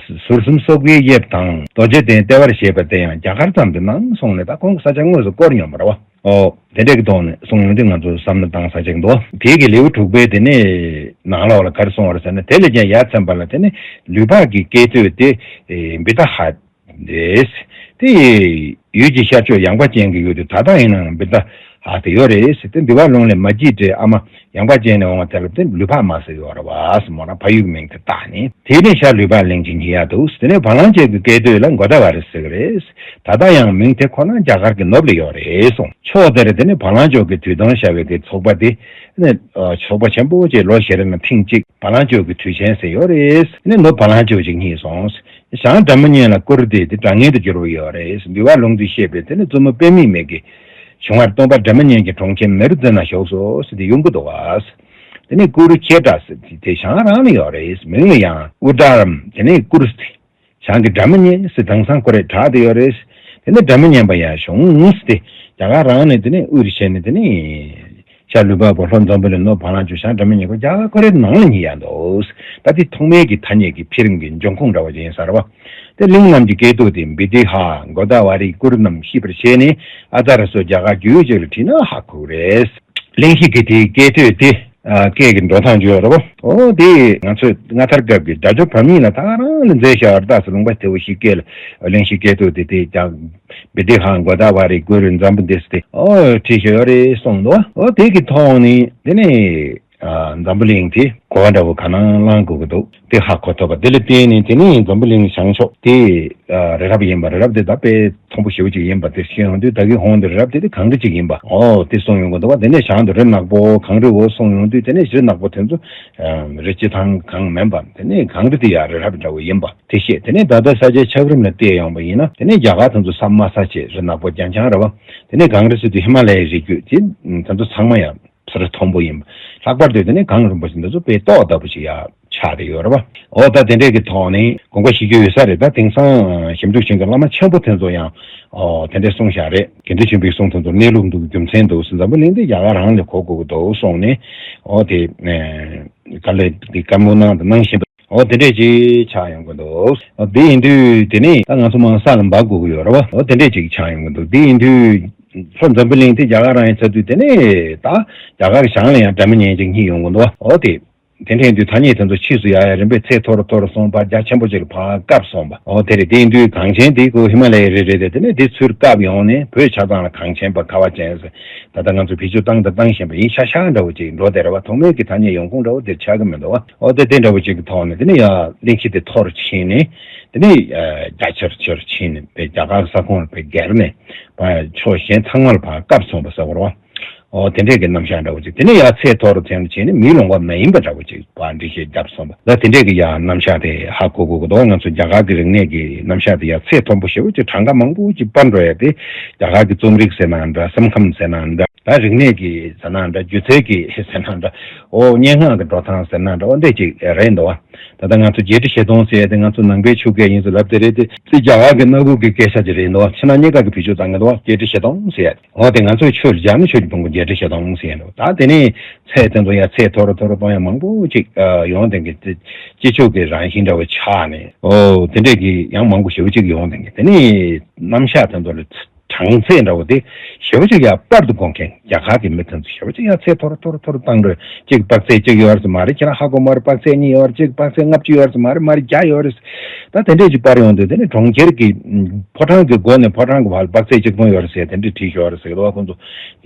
ཟུར་གསུམ་སོགས་ཀྱི་དབྱིབས་དང་རྡོ་རྗེ་གདན་ལྟེ་བར་བཞེད་པ་དེ་ཡང་རྒྱ་གར་ཙམ་དུ་སྣང་གསུངས་ནས། ད་ཁོང་གི་ས་ཆ་དངོས་སུ་བསྐོར་མྱོང་བ་རེད་བ། ཨོ་དེ་འདྲ་གི་ཐོག་ནས་གསུངས་ཡོང་དུས་ང་ཚོ་བསམ་བློ་བཏང་ས་ཅིག་འདུག་དེ་གི་ལེའུ་དྲུག་པའི་དེ་ནས་ནང་ལོགས་ལ་ག་རེ་གསུངས་པ་རེད་ཟེར་ན། དེ་ལས་ཀྱང་ཡར་མཚན་པ་ལ་དེ་ནས་ལུས་འཕགས་ཀྱི་སྐད་དོད་དེ་བི་ཏ་ཧ། རེད། དེ་ཡུལ་གྱི་ཤར་ཕྱོགས་ཡངས་པ་ཅན་གྱི་ཡུལ་དུ་ད་ལྟ་ཡིན་ནའང་བི་ཏ་ཧ་དེ་ཡོད་རེད་ཟེར་ཏེ། འདུལ་བ་ལུང་ལས་མ་བགྱིས་འདྲའི་ཨ་མ་ཡངས་པ་ཅན་ནས་འོང་བ་དེ་ལ་དེ་ལུས་འཕགས་མ་ཟེར་ཡོད་རེད་བ་ཟེར། མོ་རང་ཕ་ཡུལ་གྱི་མིང་དེ་བཏགས་ནས། དེ་ནས་ཤར་ལུས་འཕགས་གླིང་གཅིག་རྙེད་ཡག་འདུག་དེ་ནས་བ་ལང་སྤྱོད་ཀྱི་སྐད་དོད་ལ་མགོ་ད་བ་རི་ཟེར་གི་རེད། ད་ལྟ་ཡང་མིང་དེ་ཁོ་ན་རྒྱ་གར་གྱི་ནུབ་ལ་ཡོད་རེད་གསུངས། ཕྱོགས་དེར་དེ་ནས་བ་ལང་སྤྱོད་ཀྱི་དུས་སྟོན་ཤར་བའི་གི་ཚོགས་པ་དེ་ནས་ཚོགས་པ་ཆེན་པོ་ཅིག་ལོ་བཞི་རེ་ནང་ཐེངས་གཅིག་བ་ལང་སྤྱོད་ཀྱི་དུས་ཆེན་ཟེར་ཡོད་རེད། དེ་ནས་ནུབ་བ་ལང་སྤྱོད་ཅིག་རྙེད་སོང་། ཞང་སྒྲ་མི་སྙན་ལ་བཀུར་སྟི་དེ་སྒྲ་སྙན་དུ་བསྒྱུར་བ་ཡོད་རེད། འདུལ་བ་ལུང་དུ་བཤད་པའི་དེ་ནི་བཙུན་མོ་དཔེ་མེད་མེད་ཀྱི་བྱུང་བར་སྟོན་པ་སྒྲ་མི་སྙན་གྱི་གྲོང་ཁྱེར་མེ་རུ་རྩེ་ན་བཞུགས་སོ་ཟེར་ཏེ་ཡོང་གི་འདུག་བ། དེ་ནི་ཀུ་རུ་ཁྱེ་ཏྲ་ཟེར་དེ་ཞང་རང་ལ་ཡོད་རེད། མིང་ལ་ཡང་ཨུ་ཏྲ་རམ་དེ་ནི་ཀུ་རུ་སྟི། ཞང་གི་སྒྲ་མི་སྙན་ཟེར་དེང་སང་ཁོ་རེ་གྲགས་བསྡད་ཡོད་རེད། དེ་ནི་སྒྲ་མི་སྙན་པ་ཡང་བྱུང་ཟེར་ཏེ་རྒྱ་གར་རང་ནས་དེ་ནི་དབུས་རུ་བྱས་ནས་དེ་ནི། ཤར་ལུས་འཕགས་པོ་ལྷོ་འཛམ་བུ་གླིང་ནུབ་བ་ལང་སྤྱོད་ཞང་སྒྲ་མི་སྙན་ཁོ་རྒྱ་གར་ཁོ་རའི་ནང་ལ་རྙེད་ཡག་འདུག་ད་དེ་ཐོག་མའི་གི་ཐ་སྙད་ཀྱི་འཕེལ་རིམ་གྱི་འབྱུང་ཁུངས་འདྲ་བོ་ཅིག་ཡིན་ས་རེད་བ། དེ་གླིང་རྣམས་ཀྱི་སྐད་དོད་དེ་བི་དེ་ཧ་མགོ་ད་བ་རི་ཀུ་རུ་རྣམས་ཤེས་པར་བྱས་ནས་ཨ་ཙ་ར་སོགས་རྒྱ་གར་རྒྱུད་ཅིག་ལ་བྲིས་ན་ཧ་གོ་གི་རེད། གླེང་གཞི་གི་དེའི་སྐད་དོད་དེ་ཨ་སྐད་ཀྱི་འགྲོ་སྟངས་བརྗོད་རེད་བ། ཨོ་དེ་ང་ཚོས་སྔ་དར་སྐབས་ཀྱི་སྒྲ་སྦྱོར་བར་མིང་ལ་ད་རང་ལ་མཛད་བཞག་པ་རེད། ད་ཟེར་ལུང་པ་དེ་བོ་ཞིག་སྐད་ལ་གླེང་གཞི་སྐད་དོད་དེ་དེ་ཀྱང་བི་དེ་ཧ་མགོ་ད་བ་རི་ཀུ་རུ་འཛམ་བུ་འདི་ཟེར་ཏེ་ཨོ་བྲིས་བཞག་ཡོད་རེད་གསུངས་འདུག་ཨོ་དེ་གི་ཐོག་ནས་དེ་ནས་ཨ་འཛམ་བུ་གླིང་དེ་གོ་བ་འདྲ་བོ་ག་ནང་བླངས་དགོས་ཀྱི་འདུག་དེ་ཧ་གོ་ཐུབ་པ། དེ་ལ་བརྟེན་ནས་དེ་ནས་འཛམ་བུ་གླིང་བྱང་ཕྱོགས་དེ་ཨ་རི་རབ་ཡིན་པ། རི་རབ་དེ་ད་དཔེ་མཐོན་པོ་ཞེ་པོ་ཅིག་ཡིན་པ་དེ་ཤེས་ཡོང་དུས་ད་གིན་ཧོང་དུ་རི་རབ་དེ་དེ་གངས་རི་ཅིག་ཡིན་པ་ཨོ་དེ་གསུངས་ཡོང་གི་འདུག་བ། དེ་ནས་བྱང་དུ་རི་ནག་པོ་གངས་རི་འོ་གསུངས་ཡོང་དུས་དེ་ནས་རི་ནག་པོ་དེ་ཚོ་ཨ་རི་སྤྱི་ཐང་གང་མིན་པ། དེ་ནས་གངས་རི་དེ་ཡང་རི་རབ་འདྲ་བོ་ཡིན་པ་དེ་ཤེས། དེ་ནས་ད་ལྟ་ས་ཆའི་ཆགས་རིམ་ལ་བལྟས་ཡོང་བ་ཡིན་ན་དེ་ནས་རྒྱ་གར་དེ་ཚོ་ས་དམའ་ས་ཆེ་རི་ནག་པོ་རྒྱང་རྐྱང་རེད་བ། དེ་ནས་གངས་རི་ཟེར་དུས་ཧི་མ་ལ་ཡའི་རི་རྒྱུད་དེ་དེ་ཚོ་ཚང་མ་ཡང་ས་རི་མཐོན་པོ་ཡིན་པ། ལྷག་པར་དུ་དེ་ནི་གངས་རིན་པོ་ཆེ་འདི་ཚོ་དཔེ་ཏོག་ལྟ་བུ་ཞིག་ཡང་ཆགས་བསྡད་ཡོད་རེད་བ། འོ་ད་དེ་འདྲས་ཀྱི་ཐོག་ནས་དགོངས་པ་བཞེས་རྒྱུ་ཡོད་ས་རེད། ད་དེང་སང་ཞིབ་འཇུག་བྱེད་མཁན་བླ་མ་ཆེན་པོ་དེ་ཚོ་ཡང་ཨོ་དེ་འདྲས་གསུངས་བཞག་རེད། དགེ་འདུན་ཆོས་འཕེལ་གསུང་དེ་ཚོ་གནས་ལུགས་འདུག་རྒྱུ་མཚན་འདུག་ཟེར། འཛམ་བུ་གླིང་འདི་རྒྱ་གར་རང་ལ་གོ་དགོས་ཀྱི་འདུག་གསུངས་ནས་ཨོ་དེ་ག་ལེ་གི་བཀའ་མོལ་གནང་དང་གནང་བཞིན་པ། འོ་དེ་འདྲས་ཅིག་ཆགས་ཡོང་གི་འདུག་འོ་དེ་ཡིན་དུས་དེ་ནས་ད་ང་ཚོ་མང་ས་ལ་འབབ་དགོས་ཀྱི་ཡོད་རེད་བ། འོ་དེ་འདྲས་ཅིག་ཆགས་ཡོང་གི་འདུག་དེ་ཡིན་དུས་ལྷོ་འཛམ་བུ་གླིང་དེ་རྒྱ་གར་རང་ཡིན་ཚར་དུས་དེ་ནས་ད་རྒྱ་གར་གྱི་བྱང་ལ་ཡང་སྒྲ་མི་སྙན་ཅིག་རྙེད་ཡོང་གི་འདུག་འོ་དེ་དེ་འདྲས་ཡིན་དུས་ཐ་སྙད་དེ་ཚོ་ཕྱིས་སུ་ཡར་ཡར་རིམ་པས་ཚད་མཐོ་རུ་མཐོ་རུ་སོང་བ། རྒྱ་ཆེན་པོ་ཅིག་ལ་ཕར་བཀབ་སོང་བ། འོ་དེ་རེད། དེ་ཡིན་དུས་གངས་ཅན་དེ་ཁོ་ཧི་མ་ལ་ཡའི་རི་རེད་དེ། དེ་ནས་དེ་ཚུར་བཀབ་ཡོང་ནས་བོད་ཆ་ཚང་ལ་གངས་ཅན་པ་ཁ་བ་ཅན་ཟེར་ད་ལྟ་ང་ཚོ་བེད་སྤྱོད་བཏང་དང་བཏང་བཞིན་པ་ཡིན་ཤག་ཤག་འདྲ་བོ་ཅིག་འགྲོ་བསྡད་རེད་བ། ཐོག་མའི་གི་ཐ་སྙད་ཡོང་ཁུངས་འདྲ་བོ་དེར་ཆགས་ཀྱི་མི་འདུག་བ། འོ་དེ་དེ་འདྲ་བོ་ཅིག་གི་ཐོག་ནས་དེ་ནས་ཡར་གླེང་གཞི་དེ་མཐོ་རུ་ཕྱིན་ནས་དེ་ནས་རྒྱ་ཆེར་ཆེར་ཕྱིན་ནས་དཔེ་རྒྱ་གར་ས་ཁོངས་ལ་དཔེ་བརྒལ་ནས་ཕར་ཕྱོགས་གཞན་ཚང་མ་ལ་ཕར་བཀབ་སོང་བ་ཟེར་བ་རེད་བ། འོ་དེ་འདྲས་ཀྱི་རྣམ་གཞག་འདྲ་བོ་ཅིག་དེ་ནས་ཡར་ཚད་མཐོ་རུ་ཐོན་ནས་ཕྱིན་ནས་མིའི་ལུང་པ་མ་ཡིན་པ་འདྲ་བོ་ཅིག་ཕར་འགྲེལ་བཤད་བརྒྱབ་སོང་བ། ད་དེ་འདྲས་ཀྱི་ཡར་རྣམ་གཞག་དེ་ཧ་གོ་དགོས་ཀྱི་འདུག་ང་ཚོ་རྒྱ་གར་གྱི་རིག་གནས་ཀྱི་རྣམ་གཞག་དེ་ཡར་ཚད་མཐོན་པོ་ཞེ་པོ་ཅིག་གྲངས་ཀ་མང་པོ་ཅིག་སྤར་འགྲོ་ཡ་དེ་རྒྱ་གར་གྱི་རྩོམ་རིག་ཟེར་ན་འདྲ། སེམས་ཁམས་ཟེར་ན་འདྲ། ད་རིག་གནས་ཀྱི་ཟེར་ན་འདྲ། སྒྱུ་རྩལ་གྱི་ཟེར་ན་འདྲ། འོ་སྙན་ངག་གི་འགྲོ་སྟངས་ཟེར་ན་འདྲ། འོ་འདྲ་ཅིག་རེད་འདུག་བ། ད་ལྟ་ང་ཚོ་བརྒྱད་ཁྲི་བཞི་སྟོང་ཟེར་ཡ་དེ་ང་ཚོ་ནང་པའི་ཆོས་སྐད་ཡིན་ཟེར་ལབ་དེ་རེད་དེ། དེ་རྒྱ་གར་གྱི་སྣ་བུག་གི་སྐད་ཆ་ཅིག་རེད་འདུག་བ། ཕྱི་ནང་གཉིས་ཀ་གི་བེད་སྤྱོད་བཏང་གི་འདུག་བ། བརྒྱད་ཁྲི་བཞི་སྟོང་ཟེར་ཡ། འོ་དེ་ང་ཚོའི་ཆོས་སྦྱར་ན་ཆོས་ཀྱི་ཕུང་པོ་བརྒྱད་ཁྲི་བཞི་སྟོང་ཟེར་ཡ་འདུག་ད་དེ་ནས་ཚད་དེ་ཚོ་ཡར་ཚད་མཐོ་རུ་མཐོ་རུ་གཏོང་ཡ་མང་པོ་ཅིག་ཡོང་དེ་གི་དེ་སྤྱི་ཆོས་ཀྱི་རང་བཞིན་འདྲ་བོ་ཆགས་ནས། འོ་དེ་འདྲས་ཀྱི་ཡང་མང་པོ་ཞེ་པོ་ཅིག་ཡོང་དེ་གི་དེ་ནས་རྣམ་གཞག་དེ་ཚོ་ལ། གྲངས་ཚད་འདྲ་བོ་དེ་ཞེ་པོ་ཅིག་ཡར་སྤར་དུ་གོ་མཁན་རྒྱ་གར་གྱི་མི་དེ་ཚོ་ཞེ་པོ་ཅིག་ཡར་ཚད་མཐོ་རུ་མཐོ་རུ་མཐོ་རུ་བཏང་འགྲོ། གཅིག་དཔག་ཚད་གཅིག་ཡོད་རེད་ཟེར་མ་རེད། ཁྱེད་རང་ཧ་གོ་མ་རེད། དཔག་ཚད་གཉིས་ཡོད་རེད། གཅིག་དཔག་ཚད་ལྔ་བཅུ་ཡོད་རེད་ཟེར་མ་རེད། མ་རེད། བརྒྱ་ཡོད་རེད། ད་དེ་འདྲས་ཅིག་སྤར་ཡོང་དུས་དེ་ནི་གྲོང་ཁྱེར་གྱི་ཕོ་བྲང་གི་སྒོ་ནས་ཕོ་བྲང་གི་བར་དཔག་ཚད་གཅིག་སྟོང་ཡོད་རེད་ཟེར་དེ་འདྲས་བྲིས་ཤོག་རེད་ཟེར་གི་འདུག་ཁོང་ཚོ་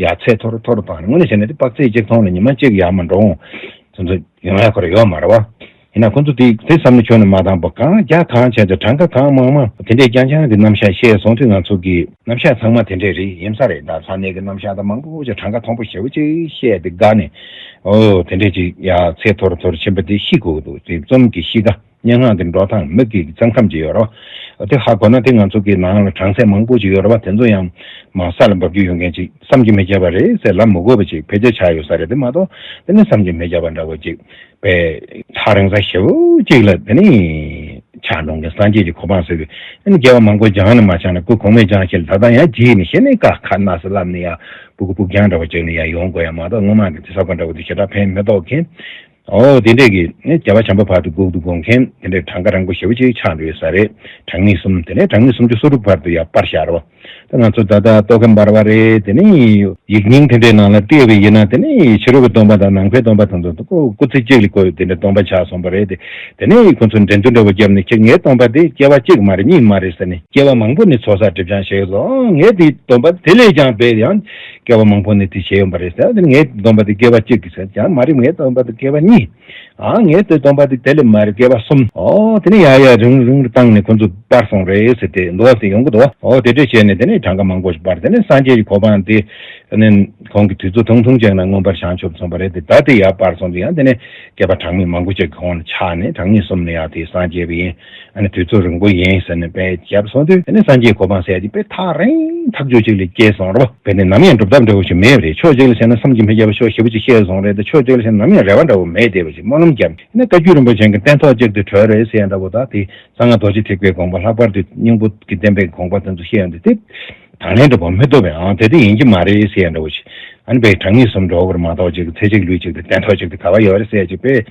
ཡར་ཚད་མཐོ་རུ་མཐོ་རུ་བཏང་ནས་དངོས་གནས་བྱས་ན་དེ་དཔག་ཚད་གཅིག་སྟོང་ལ་ཉི་མ་གཅིག་ཡར་མར་འགྲོ་འོང་དེ་ཚོ་ཡོང་ཡ་ཁོ་རང་ཡོད་མ་རེད་བ། ཡིན་ན་ཁོ་ཚོ་དེ་དེ་བསམ་བློ་ཁྱོན་ནས་མ་བཏང་པ་གང་རྒྱ་གང་བྱས་ཀྱང་གྲངས་ཀ་གང་མང་མང་དེ་འདྲའི་རྐྱང་རྐྱང་གི་རྣམ་གཞག་བཤད་སོང་དུས་ང་ཚོ་གི་རྣམ་གཞག་ཚང་མ་དེ་འདྲས་རེད་ཡིན་ས་རེད། ད་ས་གནས་ཀྱི་རྣམ་གཞག་དང་མང་པོ་ཅིག་གྲངས་ཀ་མཐོན་པོ་ཞེ་པོ་ཅིག་བཤད་དེ་དགའ་ནས་ཨོ་དེ་འདྲས་ཅིག་ཡ་ཚད་མཐོ་རུ་མཐོ་རུ་ཕྱིན་པ་དེ་ཤི་དགོས་ཀྱི་འདུག་དེ་རྩོམ་གྱི་གཤིས་ཀ་སྙན་ངག་གི་འགྲོ་སྟངས་མི་གི་ཚན་ཁམས་ཅིག་ཡོད་རེད་བ། དེ་ཧ་གོ་ན་དེ་ང་ཚོ་གི་ནང་ལ་གྲངས་ཚད་མང་པོ་ཅིག་ཡོད་རེད་བ། དེ་ཚོ་ཡང་མ་ས་ལ་འབབ་རྒྱུ་ཡོད་མཁན་ཅིག་བསམ་གྱིས་མི་ཁྱབ་པ་རེད་ཟེར་ལབ་མི་དགོས་པ་ཅིག་བེད་སྤྱོད་ཆགས་ཡོད་ས་རེད། དེ་མ་གཏོགས་དེ་ནི་བསམ་གྱིས་མི་ཁྱབ་པ་འདྲ་བོ་ཅིག་པས་ཐག་རིང་ས་ཞེ་པོ་ཅིག་ལ་དེ་ནི་ཆགས་འགྲོ་མཁན་སངས་རྒྱས་ཀྱི་གོ་འཕང་ཟེར་བའི་ཨ་ནི་སྐྱེ་བ་མང་པོ་སྦྱངས་ནས་མ་སྦྱངས་ན་སྐུ་གོང་མས་སྦྱངས་ཞེས་ད་ལྟ་ཡང་བགྱིས་ནས་ཤེས་ནས་ཀ་ཁ་ན་ས་ལབ་ནས་ཡ་སྤུ་གུ་སྤུ་རྐྱང་འདྲ་བོ་བྱས་ནས་ཡ་ཡོང་དགོས་ཡ་མ་གཏོགས་སྔོན་མ་གི་དེ་ས་གོ་འདྲ་བོ་དེ་ཞེ་དྲག་ཕན་མི་ཐོགས་མཁན། ཨོ་དེ་འདྲས་ཀྱི་ནི་བྱ་བ་བྱམས་པ་བར་དུ་སྒུག་ཏུ་དགོངས་མཁན་དེ་འདྲས་གྲངས་ཀ་རིང་པོ་ཞེ་པོ་ཅིག་ཆགས་འགྲོ་ཡོད་ས་རེད། གྲངས་ཉིས་གསུམ་དེ་ནས་གྲངས་ཉིས་སུམ་ཅུ་སོ་དྲུག་བར་དུ་ཡ་སྤར་བཞག་རོགས། ད་ང་ཚོ་ད་ལྟ་རྟོག་གེ་འབར་བ་རེད། དེ་ནས་ཡིག་རྙིང་དེ་འདྲའི་ནང་ལ་བལྟས་པ་ཡིན་ན་དེ་ནས་ཕྱི་རོལ་གྱི་སྟོན་པ་དང་ནང་པའི་སྟོན་པ་དེ་ཚོ་སྐུ་ཚེ་གཅིག་ལ་བསྐོས་དེ་འདྲའི་སྟོན་པ་ཆགས་སོང་བ་རེད་དེ། དེ་ནས་ཁོ་ཚོ་འགྲན་བསྡུར་འདྲ་བོ་བརྒྱབ་ནས་ཁྱེད་ངའི་སྟོན་པ་དེ་སྐྱེ་བ་གཅིག་མ་རེད་གཉིས་མ་རེད་ཟེར་ནས་སྐྱེ་བ་མང་པོ་ནས་ཚོགས་བསགས་སྒྲིབ་སྦྱང་བྱས་སོང་། ངའི་དེ་སྟོན་པ་དེ་ལས་ཀྱང་བས་ཡང་སྐྱེ་བ་མང་པོ་ནས་དེ་བྱས་ཡོང་བ་རེད་ཟེར། དེ་ངའི་སྟོན་པ་དེ་སྐྱེ་བ་གཅིག་གི་ཟེར་ཀྱང་མ་རེད། ངའི་སྟོན་པ་དེ་སྐྱེ་བ་གཉིས། ཨ་ངའི་དེ་སྟོན་པ་དེ་དེ་ལས་མ་རེད་སྐྱེ་བ་གསུམ། ཨོ་དེ་ནས་ཡ་ཡ་རིང་རིང་རུ་བཏང་ནས་ཁོ་ཚོ་སྤར་སོང་རེད་ཟེར་ཏེ་འདུག་བ་དེ་ཡོང་གི་འདུག་ཨོ་དེ་འདྲས་བྱས་ནས་དེ་ནས་གྲངས་ཀ་མང་པོ་ཞིག་སྤར། དེ་ནས་སངས་རྒྱས་ཀྱི་གོ་འཕང་དེ་ནས་ཁོང་གི་དུས་ཚོད་ཐུང་ཐུང་ཅན་ན་མངོན་པར་བྱང་ཆུབ་སོང་བ་རེད་དེ། ད་དེ་ཡར་སྤར་སོང་དུས་ཡང་དེ་ནས་བསྐལ་པ་གྲངས་མེད་མང་པོ་ཅིག་གི་གོང་ལ་ཆགས་ནས་གྲངས་ཉིས་གསུམ་ནས་ཡང་དེ་སངས་རྒྱས་པ་ཡིན། ཨ་ནི་དུས་ཚོད་རིང་པོ་ཡིན་ཟེར་ནས་དཔེ་བརྒྱབ་སོང་དུས་དེ་ནས་སངས་རྒྱས་གོ་འཕང་ཟེར་ཡ་དེ་དཔེ་ཐག་རིང་ཐག་ཆོད་ཅིག་ལ་སྐྱེས་སོང་རོ། དཔེ་ནི་ནམ་ཡང་འགྲུབ་ཐབས་འདྲ་བོ་ཞིག་མེད་པ་རེད། ཕྱོགས་གཅིག་ལ་བྱས་ན་བསམ་གྱིས་མི་ཁྱབ་པ་ཕྱོགས་ཞེ་པོ་ཅིག་ཤེས་སོང་རེད་དེ། ཕྱོགས་གཅིག་ལ་བྱས་ན་ནམ་ཡང་རེ་བ་འདྲ་བོ་མེད་བསྡད་པ་ཞིག་སྨོན་ལམ་བརྒྱབ་ནས་བཀའ་བརྒྱུད་རིན་པོ་ཆེ་གི་སྟན་ཐོག་གཅིག་ཏུ་གྲོལ་རེད་ཟེར་ཡ་འདྲ་བོ། ད་དེ་གསང་སྔགས་རྡོ་རྗེ་ཐེག་པའི་དགོངས་པ་ལྷག་པར་དུ་སྙིང་པོ་གི་བསྟན་པའི་དགོངས་པ་དེ་ཚོ་བཤད་ཡོང་དུས་དེ་དང་ལེན་འདྲ་བོ་མི་ཐུབ་པས། ཨང་དེ་དེ་ཡིན་གྱི་མ་རེད་ཟེར་ཡ་འདྲ་བོ་ཞིག་ཨ་ནི་དཔེ་གྲངས་ཉིས་གསུམ་འགྲོ་བར་མ་གཏོགས་ཅིག་ཚེ་གཅིག་ལུས་གཅིག་ཏུ་སྟན་ཐོག་གཅིག་ཏུ་ག་བ་ཡོད་རེད་ཟེར་ཡ་ཅིག་དཔེ།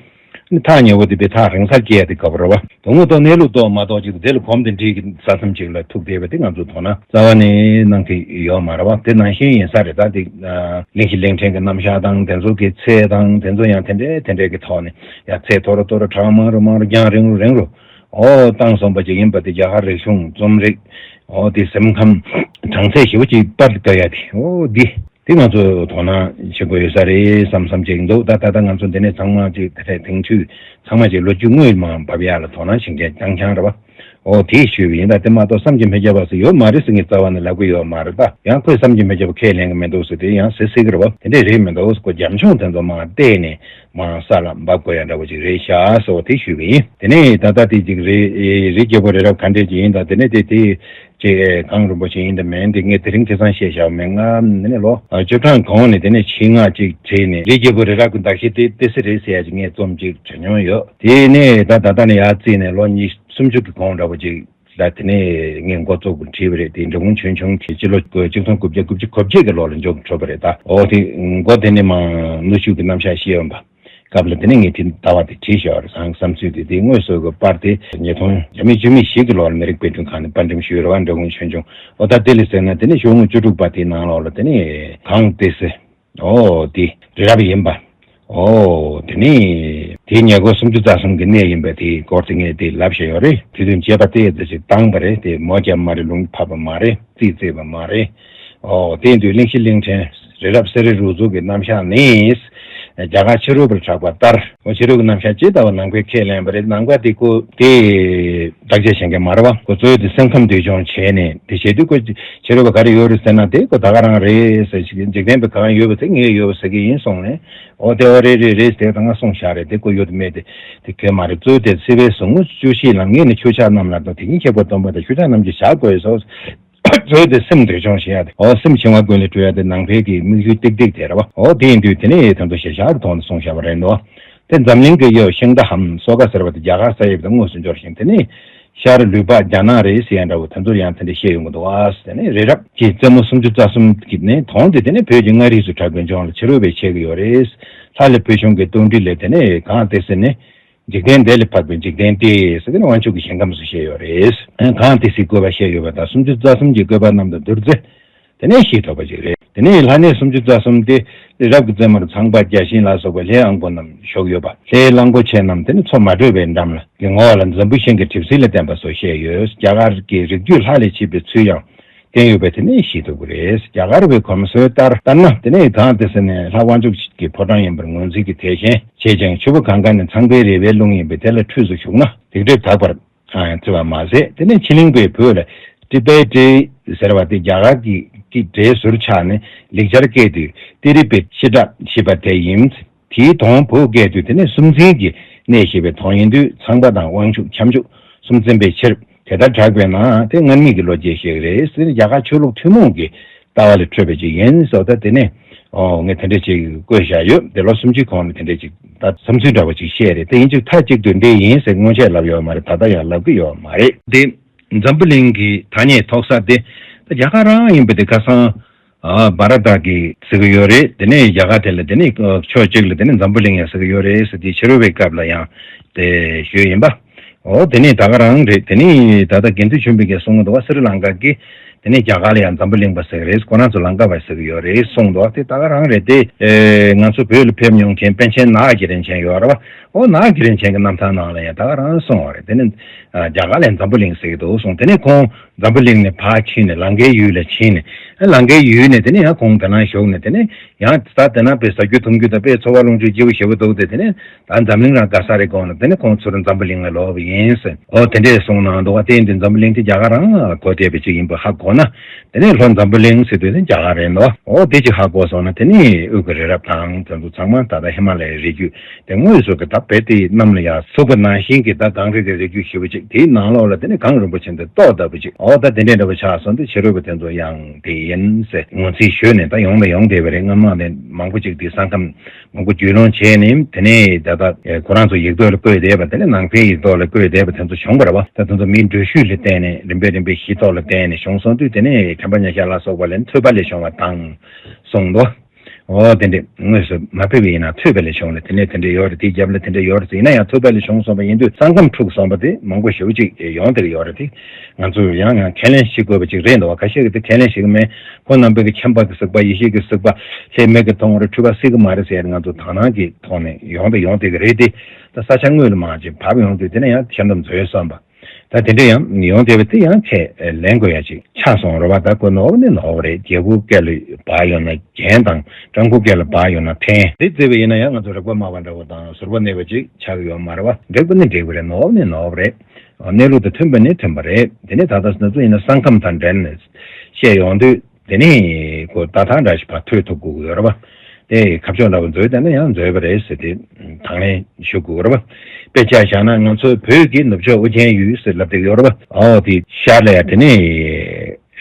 ཐག་ཉེ་བོ་དེ་དཔེ་ཐག་རིང་སར་སྐྱེལ་ཡ་དེ་དགའ་པོ་རེད་བ། དོན་དངོས་ཐོག་གནས་ལུགས་ཐོག་མ་གཏོགས་ཅིག་དེ་ལ་གོམས་དེ་འགྲིག་གི་ས་མཚམས་ཅིག་ལ་ཐུག་བསྡད་པ་དེ་ང་ཚོ་དོ་སྣང་རྩ་བ་ནས་གནང་གི་ཡོད་མ་རེད་བ། དེ་ནང་བཞིན་ཡིན་ས་རེད། ད་དེ་གླེང་གཞི་གླེང་ཕྲན་གྱི་རྣམ་གཞག་དང་དེ་ཚོ་གི་ཚད་དང་དེ་ཚོ་ཡང་དེ་འདྲའི་དེ་འདྲའི་གི་ཐོག་ནས་ཡང་ཚད་མཐོ་རུ་མཐོ་རུ་གྲངས་མང་རུ་མང་རུ་རྒྱང་རིང་རུ་རིང་རུ་ཨོ་བཏང་སོང་བ་ཅིག་ཡིན་པ་དེ་རྒྱ་གར་རིག་གཞུང་རྩོམ་རིག་ཨོ་དེ་སེམས་ཁམས་གྲངས་ཚད་ཞེ་པོ་ཅིག་སྤར་དགོས་ཡ་དེ་ཨོ་འདི། དེ་ང་ཚོས་དོ་སྣང་བྱེད་དགོས་ཡོད་ས་རེད་བསམ་བསམ་ཅིག་འདུག་ད་ད་ལྟ་ང་ཚོ་འདི་ནས་ཚང་མ་ཅིག་དེ་འཕྲལ་དེང་དུས་ཚང་མ་ཅིག་ལོ་རྒྱུས་དངོས་མ་བབས་ཡག་ལ་དོ་སྣང་བྱེད་མཁན་རྐྱང་རྐྱང་རེད་བ། ཨོ་དེ་ཞུས་པ་ཡིན། ད་དེ་མ་གཏོགས་བསམ་གྱིས་མི་ཁྱབ་པ་ཟེར་ཡོད་མ་རེད་ཟེར་ངས་རྩ་བ་ནས་ལབ་ཀྱི་ཡོད་མ་རེད། ད་ཡང་ཁོས་བསམ་གྱིས་མི་ཁྱབ་པ་ཁས་ལེན་གྱི་མི་འདུག་ཟེར་དེ་ཡང་ཟེར་སྲིད་ཀྱི་རེད་བ། དེ་འདྲས་རེད་མི་འདུག་ཟེར་ཁོ་རྒྱབ་ལྗོངས་དེ་ཚོ་མར་བལྟས་ནས་མར་ས་ལ་འབབ་དགོས་ཡ་འདྲ་བོ་ཅིག་རེད་ཤག་ཟེར་བ་དེ་ཞུས་པ་ཡིན། དེ་ནས་ད་ལྟ་དེ་ཅིག་རི་རི་རྒྱལ་པོ་རི་རབ་ག་འདྲས་ཅིག་ཡིན་ད་དེ་ནས་དེ་དེ། ཅེས་གང་རིན་པོ་ཆེ་ཡིན་དང་མིན་དེ་ངས་དེ་རིང་དེང་སང་བཤད་བཞག་མེད། ང་ནི་ལོ་བཅུ་གྲངས་གོང་ནས་དེ་ནས་ཆེད་མངགས་ཅིག་བྱས་ནས་རི་རྒྱལ་པོ་རི་རབ་ཀྱི་གདགས་གཞི་དེ་ཏི་སེ་རེད་ཟེར་ཡ་ཅིག་ངས་རྩོམ་ཅིག་བྲིས་མྱོང་ཡོད། དེ་ནས་ད་ད་ལྟ་ནས་ཡར་བརྩིས་ནས་ལོ་ཉི་ཤུ་སུམ་ཅུ་གི་གོང་འདྲ་པོ་ཅིག་ལ་དེ་ནས་ངས་འགོ་བཙུགས་པ་བྲིས་པ་རེད། དེ་འབྲི་གུང་ཆོས་འབྱུང་དེ་སྤྱི་ལོ་གཅིག་སྟོང་དགུ་བརྒྱ་དགུ་བཅུ་གོ་བརྒྱད་ཀྱི་ལོ་ལ་མཇུག་འགྲོ་བ་རེད། ད་འོ་དེ་འགོ་དེ་ནས་མ་ནུ་ཤུགས་ཀྱི་རྣམ་གཞག་ཤེས་ཡོན་པ། སྐབས་ལ་དེ་ནས་ངས་དེ་ཟླ་བ་དེ་བྲིས་བཞག་པ་རེད། བསམ་བསམ་ཚུལ་དེ་དེ་དངོས་སུ་གི་པར་དེ་ཉིས་སྟོང་བརྒྱ་མེད་བཅུ་མེད་བཞི་གི་ལོར་མི་རིགས་དཔེ་སྐྲུན་ཁང་ནས་པར་འགྲེམས་ཞུས་རེད་བ། འབྲི་གུང་ཆོས་འབྱུང་། འོ་ད་དེ་ལས་ཟེར་ན་དེ་ནས་ཤོག་ངོས་བཅུ་དྲུག་པ་དེའི་ནང་ལོགས་ལ་དེ་ནས་གངས་ཏི་སེ་ཨོ་དེ་རི་རབ་ཡིན་པ། ཨོ་དེ་ནས་དེའི་ཉེ་འཁོར་སུམ་ཅུ་རྩ་གསུམ་གྱི་གནས་ཡིན་པ་དེའི་སྐོར་དེ་ངས་དེ་ལབ་བཞག་ཡོད་རེད། དེ་དུས་བྱས་པ་དེ་ཙམ་ཞིག་བཏང་པ་རེད། དེ་མོ་རྒྱབ་མ་རེད། ལུང་ཕབ་པ་མ་རེད། རྩིས་རྩིས་པ་མ་རེད། ཨོ་དེ་དུས་གླེང་གཞི་གླེང་ཕྲན། རི་རབ་སེ་ར་རུ་ཚོགས་ཀྱི་རྣམ་གཞག་ནི། རྒྱ་གར་ཕྱི་རོལ་པར་གྲགས་པ་ལྟར། འོ་ཕྱི་རོལ་གྱི་རྣམ་གཞག་ཇི་ལྟ་བ་ནང་པས་ཁས་ལེན་པ་རེད། ནང་པ་དེ་ཀོ་དེ་བདག་གཅེས་བྱེད་མཁན་མ་རེད་བ། ཁོ་ཚོས་དེ་སེམས་ཁམས་འདུལ་སྦྱོང་བྱས་ནས་དེ་བྱེད་དུས་ཁོ་ཕྱི་རོལ་པ་ག་རེ་ཡོད་རེད་ཟེར་ན་དེ་ཁོ་ད་ག་རང་རེད་ཟེར་ཞིག་འཇིག་རྟེན་པའི་གང་ཡོད་པ་དེ་ངས་ཡོད་པ་ཟེར་གྱི་ཡིན་གསུངས་ནས། འོ་དེ་འོ་རེད་རེད་རེད་དེ་ད་ང་གསུངས་བཞག་རེད། དེ་ཁོ་ཡོད་མེད་དེ་དེ་གལ་མ་རེད། གཙོས་དེ་སྲིད་པའི་གཟུངས་སྔགས་བཅུ་བཞི་ལམ་ངེས་ནི་ཆོས་ཕྱག་རྣམས་ལ་དང་དེ་ཉིད་ཁྱད་པར་སྟོན་པ་དང་ཆོས་ཕྱག་རྣམས་ཀྱི་བྱ་དགོས་སོ། གཙོས་དེ་སེམས་འདུལ་སྦྱོང་བྱེད་ཡ་དེ། འོ་སེམས་འཆིང་བ་ཀུན་ལས་གྲོལ་ཡ་དེ་ནང་པའི་གི་དམིགས་ཡུལ་ཏིག་ཏིག་དེ་རེད་བ། འོ་དེ་ཡིན་དུས་དེ་ནས་ད་དུང་ཞེ་ཤར་དུ་མཐོང་ནས་གསུངས་བཞག་པ་རེད་འདུག་དེ་འཛམ་གླིང་གི་ཡབ་ཤིང་རྟ་འམ་སོ་ཀ་ཟེར་བ་དེ་རྒྱ་གར་ས་ཡབ་དང་དངོས་སུ་འབྱོར་ཞིང་དེ་ནས་ཤར་ལུས་འཕགས་རྒྱ་ནག་རེད་ཟེར་ཡ་འདྲ་བོ་དེ་ཚོར་ཡང་དེ་འདྲ་བཤད་ཡོང་གི་འདུག་ཨ། དེ་ནས་རི་རབ་ཀྱི་རྩེ་མོ་སུམ་ཅུ་རྩ་གསུམ་གྱི་ནས་དོང་དེ་དེ་ནས་བོད་ཀྱི་མངའ་རིས་སུ་གྲགས་པའི་ལྗོངས་ལ་ཕྱི་རོལ་པས་ཆེད་ཀྱི་ཡོད་རེད། ལྷ་ལས་བུ་ཆུང་གི་སྟོང་སྒྲིལ་ལས་དེ་ནས་གང་དེ་ཟེར་ནས། འཇིག་རྟེན་འདི་ལས་འཕགས་པའི་འཇིག་རྟེན་ཏེ་ཟེར་ཏེ་ནི་དབང་ཕྱུག་གི་ཞིང་ཁམས་སུ་བཤད་ཡོད་རེད། གང་དེ་སྲིད་བཀོད་པ་བཤད་ཡོད་པ་དང་། སུམ་ཅུ་རྩ་གསུམ་གྱི་བཀོད་པ་རྣམས་དང་བསྡུར་ཚེ། དེ་ནས་ཞེས་ཐོབ་པ་ཅིག་རེད། དེ་ནས་ལྷ་གནས་སུམ་ཅུ་རྩ་གསུམ་སྟེ། རི་རབ་ཀྱི་རྩེ་མོར་ཚངས་པ་བརྒྱ་བྱིན་ལ་སོགས་པའི་ལྷའི་དབང་པོ་རྣམས་བཞུགས་ཡོད་པ། ལྷའི་གླང་པོ་ཆེ་རྣམས་དེ་ནི་མཚོ་མ་དྲོས་པའི་འགྲམ་ལ་གི་ངོ་བོ་ལ་འཛམ་བུ་ཤིང་གི་གྲིབ་བསིལ་ལ་བརྟེན་པ་སོགས་བཤད་ཡོད། རྒྱ་གར་གྱི་རིགས་རྒྱུད་ལྷ་ལས་མཆེད་པའི་ཚུལ་ཡང་བསྟན་ཡོད་པས་དེ་ནས་ཞེས་ཐོབ་ཀྱི་རེད། རྒྱ་གར་བའི་གོམས་སྲོལ་ལྟར་ལྟར་ན། དེ་ནས་གང་དེ་སྲིད་ནས་ལྷ་དབང་ཕྱུག་གི་ཕོ་བྲང་ཡིན་པར་ངོས་འཛིན་གྱི་དད་ཞེན་བྱེད་ཅིང་། ཆུ་བོ་གངྒཱ་ནི་ཚངས་པའི་རི་བོའི་ཀླུང་ཡིན་པས་དེ་ལ་ཁྲུས་སུ་ཞུགས་ན་སྡིག་སྒྲིབ་དག་པར། ཨ། བརྩི་བ་མ་ཟད། དེ་ནས་ཕྱི་གླིང་པའི་བོད་ལ་ཏི་པའི་ཏྲི་ཟེར་བ་དེ་རྒྱ་གར་གྱི་གི་སྒྲའི་ཟུར་ཆགས་ནས་ལེགས་སྦྱར་སྐད་དུ་ཏི་རི་པའི་ཤི་ཏྲ་ཞེས་པ་དེ་ཡིན། དེའི་དོན་བོད་སྐད་དུ་དེ་ནས་སུམ་རྩེན་གྱི་གནས་ཞེས་པའི་དོན་ཡིན་དུས། ཚངས་པ་དང་དབང་ཕྱུག་ཁྱབ་འཇུག་གསུམ་འཛིན་པའི་ཕྱིར་དེ་ལྟར་གྲགས་པས་ན། དེ་སྔར་མེད་ཀྱི་ལོ་རྒྱུས་ཤིག་རེད་ཟེར། རྒྱ་གར་ཆོས་ལུགས་ཐུན་མོང་གི་ལྟ་བ་ལས་འཕྲོས་པ་ཅིག་ཡིན་ཟེར། ད་དེ་ནས། ཨོ། ངས་དེ་འདྲ་ཅིག་བཀོད་བཞག་ཡོད། དེ་ལོ་སུམ་ཅུའི་གོང་ལ་དེ་འདྲ་ཅིག་ད་བསམ་ཚུལ་འདྲ་བོ་ཅིག་བཤད་རེད། དེ་ཡིན་གཅིག་མཐའ་གཅིག་ཏུ་འདི་ཡིན་ཟེར་སྔོན་ཆད་ལབ་ཡོད་མ་རེད། ད་ལྟ་ཡང་ལབ་ཀྱི་ཡོད་མ་རེད། དེ་འཛམ་བུ་གླིང་གི་ཐ་སྙད་ཐོགས་ས་དེ་ད་རྒྱ་གར་རང་ཡིན་པ་དེ་ཁ་སང་། ཨ། བྷ་ར་ཏ་གི་ཟེར་གི་ཡོད་རེད། དེ་ནས་རྒྱ་གར་དེ་ལ་དེ་ནས་ཕྱོགས་གཅིག་ལ་དེ་ནས་འཛམ་བུ་གླིང་ཡང་ཟེར་གི་ཡོད་རེད་ཟེར། དེ་ཕྱི་རོལ་པའི་སྐབས་ལ་ཡང་དེ་ཞུས་ཡིན་པ། ཨོ། དེ་ནས་ད་ག་རང་རེད། དེ་ནས་ད་ལྟ་དགེ་འདུན་ཆོས་འཕེལ་གྱིས་གསུངས་འདུག་བ། སི་རི་ལང་ཀ་གི་དེ་ནས་རྒྱ་གར་ལ་ཡང་འཛམ་བུ་གླིང་པ་ཟེར་གི་རེད། ཁོ་རང་ཚོ་ལང་ཀ་པ་ཟེར་གི་ཡོད་རེད་གསུངས་འདུག་དེ་ད་ག་རང་རེད་དེ། ཨེ། ང་ཚོ་བོད་ལ་ཕེབས་མྱོང་མཁན་པཎ་ཆེན་ནག་གི་རིན་ཆེན་ཡོད་རེད་བ། ཨོ། ནག་གི་རིན་ཆེན་གྱི་རྣམ་ཐར་ནང་ལ་ཡང་ད་ག་རང་གསུངས་པ་རེད། དེ་ནས་རྒྱ་གར་ལ་ཡང་འཛམ་བུ་གླིང་ཟེར་གི་འདུག་གསུངས། དེ་ནས་ཁོང་འཛམ་བུ་གླིང་ནས་ཕར་ཕྱིན་ནས་ལང་ཀའི་ཡུལ་ལ་ཕྱིན་ནས། ཨ། ལང་ཀའི་ཡུལ་ནས་དེ་ནས་ཡང་ཁོང་དེ་ན་བཞུགས་ནས། དེ་ནས་ཡང་ད་དེ་ན་དཔེ་ཟ་རྒྱུ་འཐུང་རྒྱུ་དང་དཔེ་འཚོ་བ་ལོངས་སྤྱོད་སྐྱིད་པོ་ཞེ་པོ་འདུག་སྟེ། དེ་ནས་ད་འཛམ་གླིང་རང་དགའ་ས་རེད་དགོངས་ནས། དེ་ནས་ཁོང་ཚུར་འཛམ་བུ་གླིང་ལ་ལོག་པ་ཡིན་ཟེར། ཨོ། དེ་འདྲས་གསུངས་གནང་འདུག་བ། དེ་ཡིན་དུས་འཛམ་བུ་གླིང་དེ་རྒྱ་གར་རང་ལ་གོ་བསྡད་པ་ཅིག་ཡིན་པ་ཧ་གོ་ན། དེ་ནས་ལྷོ་འཛམ་བུ་གླིང་ཟེར་དུས་ནི་རྒྱ་གར་རེད་འདུག་ཨོ། དེ་ཅིག་ཧ་གོ་སོང་ན། དེ་ནས་དབུས་ཀྱི་རི་རབ་དང་དེ་ཚོ་ཚང་མ་ད་ལྟ་ཧི་མ་ལ་ཡའི་རི་རྒྱུད་དེ་དངོས་སུ་གི་ད་དཔེ་དེ་གནམ་ལ་ཡར་ཚུགས་པ་ནང་བཞིན་གྱི་ད་གངས་རི་གི་རི་རྒྱུད་ཞེ་པོ་ཅིག་དེའི་ནང་ལོགས་ལ་དེ་ནས་གངས་རིན་པོ་ཆེ་འདི་ཏོག་ལྟ་བུ་ཅིག་ཨོ། ད་དེ་འདྲས་འདྲ་བོ་ཆགས་སོང་དུས་ཕྱི་རོལ་པ་དེ་ཚོ་ཡང་དེ་ཡིན་ཟེར་ངོས་འཛིན་ཞུས་ནས། ད་ཡོང་ད་ཡོང་བསྡད་པ་རེད། སྔོན་མ་ནས་མང་པོ་ཅིག་དེ་ས་ཁམས་མང་པོ་རྒྱུས་ལོན་བྱས་ནས། དེ་ནས་ད་ལྟ་ཁོ་རང་ཚོ་ཡིག་ཐོག་ལ་བཀོད་བསྡད་པ། དེ་ནས་ནང་པའི་ཡིག་ཐོག་ལ་བཀོད་བསྡད་པ་དེ་ཚོ་བྱུང་བ་རེད་བ། ད་དེ་ཚོ་མིའི་འགྲུལ་བཞུད་ལ་བརྟེན་ནས། རིམ་པས་རིམ་པས་གཞི་ཐོག་ལ་བརྟེན་ནས་བྱུང་སོང་དུས། དེ་ནས་དྲན་པ་ཉེར་བཞག་ལ་སོགས་པ་ལས་ཐོས་པ་ལས་བྱུང་བ་དང་གསུངས་འདུག་ཨོ། དེ་འདྲས་དངོས་སུ་མ་ཕེབས་པ་ཡིན་ན་ཐོས་པ་ལས་བྱུང་ལ་དེ་ནས་དེ་འདྲས་ཡོད་རེད། དེའི་རྒྱབ་ལ་དེ་འདྲས་ཡོད་རེད་ཟེར། ཡིན་ན་ཡང་ཐོས་པ་ལས་བྱུང་སོང་བ་ཡིན་དུས། ས་ཁམས་འཁྲུགས་སོང་བ་དེ་མང་པོ་ཞེ་པོ་ཅིག་ཡོང་བསྡད་ཀྱི་ཡོད་རེད་དེ། ང་ཚོས་ཡང་ཡང་ཁས་ལེན་བྱེད་དགོས་པ་ཅིག་རེད་འདུག་བ། ཁ་ཤས་ཀྱིས་དེ་ཁས་ལེན་བྱེད་ཀྱི་མེད། ཁོང་རྣམ་པའི་གི་མཁྱེན་པ་གི་གཟིགས་པ། ཡེ་ཤེས་ཀྱི་གཟིགས་པ། ལྷའི་མིག་གིས་མཐོང་བ་རེད། འཁྲུལ་པ་སྲིད་ཀྱི་མ་རེད་ཟེར། ང་ཚོ་དག་སྣང་གི་ཐོག་ནས་ཡོང་དང་ཡོང་བསྡད་ཀྱི་རེད་དེ། ད་ས་ཆ་དངོས་ལ་མར་ཅིག་བབས་ཡོང་དུས་དེ་ནས་ཡང་ཁྱེད་རྣམ་ཚོས་བསམ་པ། ད་དེ་འདྲ་ཡང་ཡོང་བསྡད་པ་དེ་ཡང་ཁས་ལེན་དགོས་ཡ་ཅིག་ཆགས་སོང་རེད་བ། ད་ཁོ་ནོར་བ་ནི་ནོར་བ་རེད། རྒྱལ་པོའི་སྐེ་ལ་འབག་ཡོང་ན་རྒྱན་དང་། སྤྲང་པོའི་སྐེ་ལ་འབག་ཡོང་ན་ཕྲན། དེ་བརྩིས་པ་ཡིན་ན་ཡང་ང་ཚོ་རིག་པ་དམའ་བ་འདྲ་བོ་དང་ཟུར་པ་གནས་པ་ཅིག་ཆགས་ཀྱི་ཡོད་མ་རེད་བ། འགྲིག་པ་ནི་འགྲིག་པ་རེད། ནོར་བ་ནི་ནོར་བ་རེད། གནས་ལུགས་དང་མཐུན་པ་ནི་མཐུན་པ་རེད། དེ་ནས་ད་ལྟ་ང་ཚོ་ཡིན་ན་ས་ཁམས་དང་འབྲེལ་ནས་བཤད་ཡོང་དུས། དེ་ནས་ཁོ་ལྟ་སྟངས་འདྲ་ཞིག་ཕར་ཐོན་ཐུབ་དགོས་ཀྱི་ཡོད་རེད་བ། དེ་ཁ་ཕྱོགས་འདྲ་བོ་འཛོལ་བསྡད་ན་ཡང་འཛོལ་བ་རེད་ཟེར་ཏེ་དང་ལེན་ཞུ་དགོས་རེད་བ། དཔེ་ཆ་བཞག་ན་ང་ཚོའི་བོད་ཀྱི་ནུབ་ཕྱོགས་ཨོ་རྒྱན་ཡུལ་ཟེར་ལབ་བསྡད་ཀྱི་ཡོད་རེད་བ། ཨོ། དེ་ཤར་ལ་ཡ་དེ་ནས་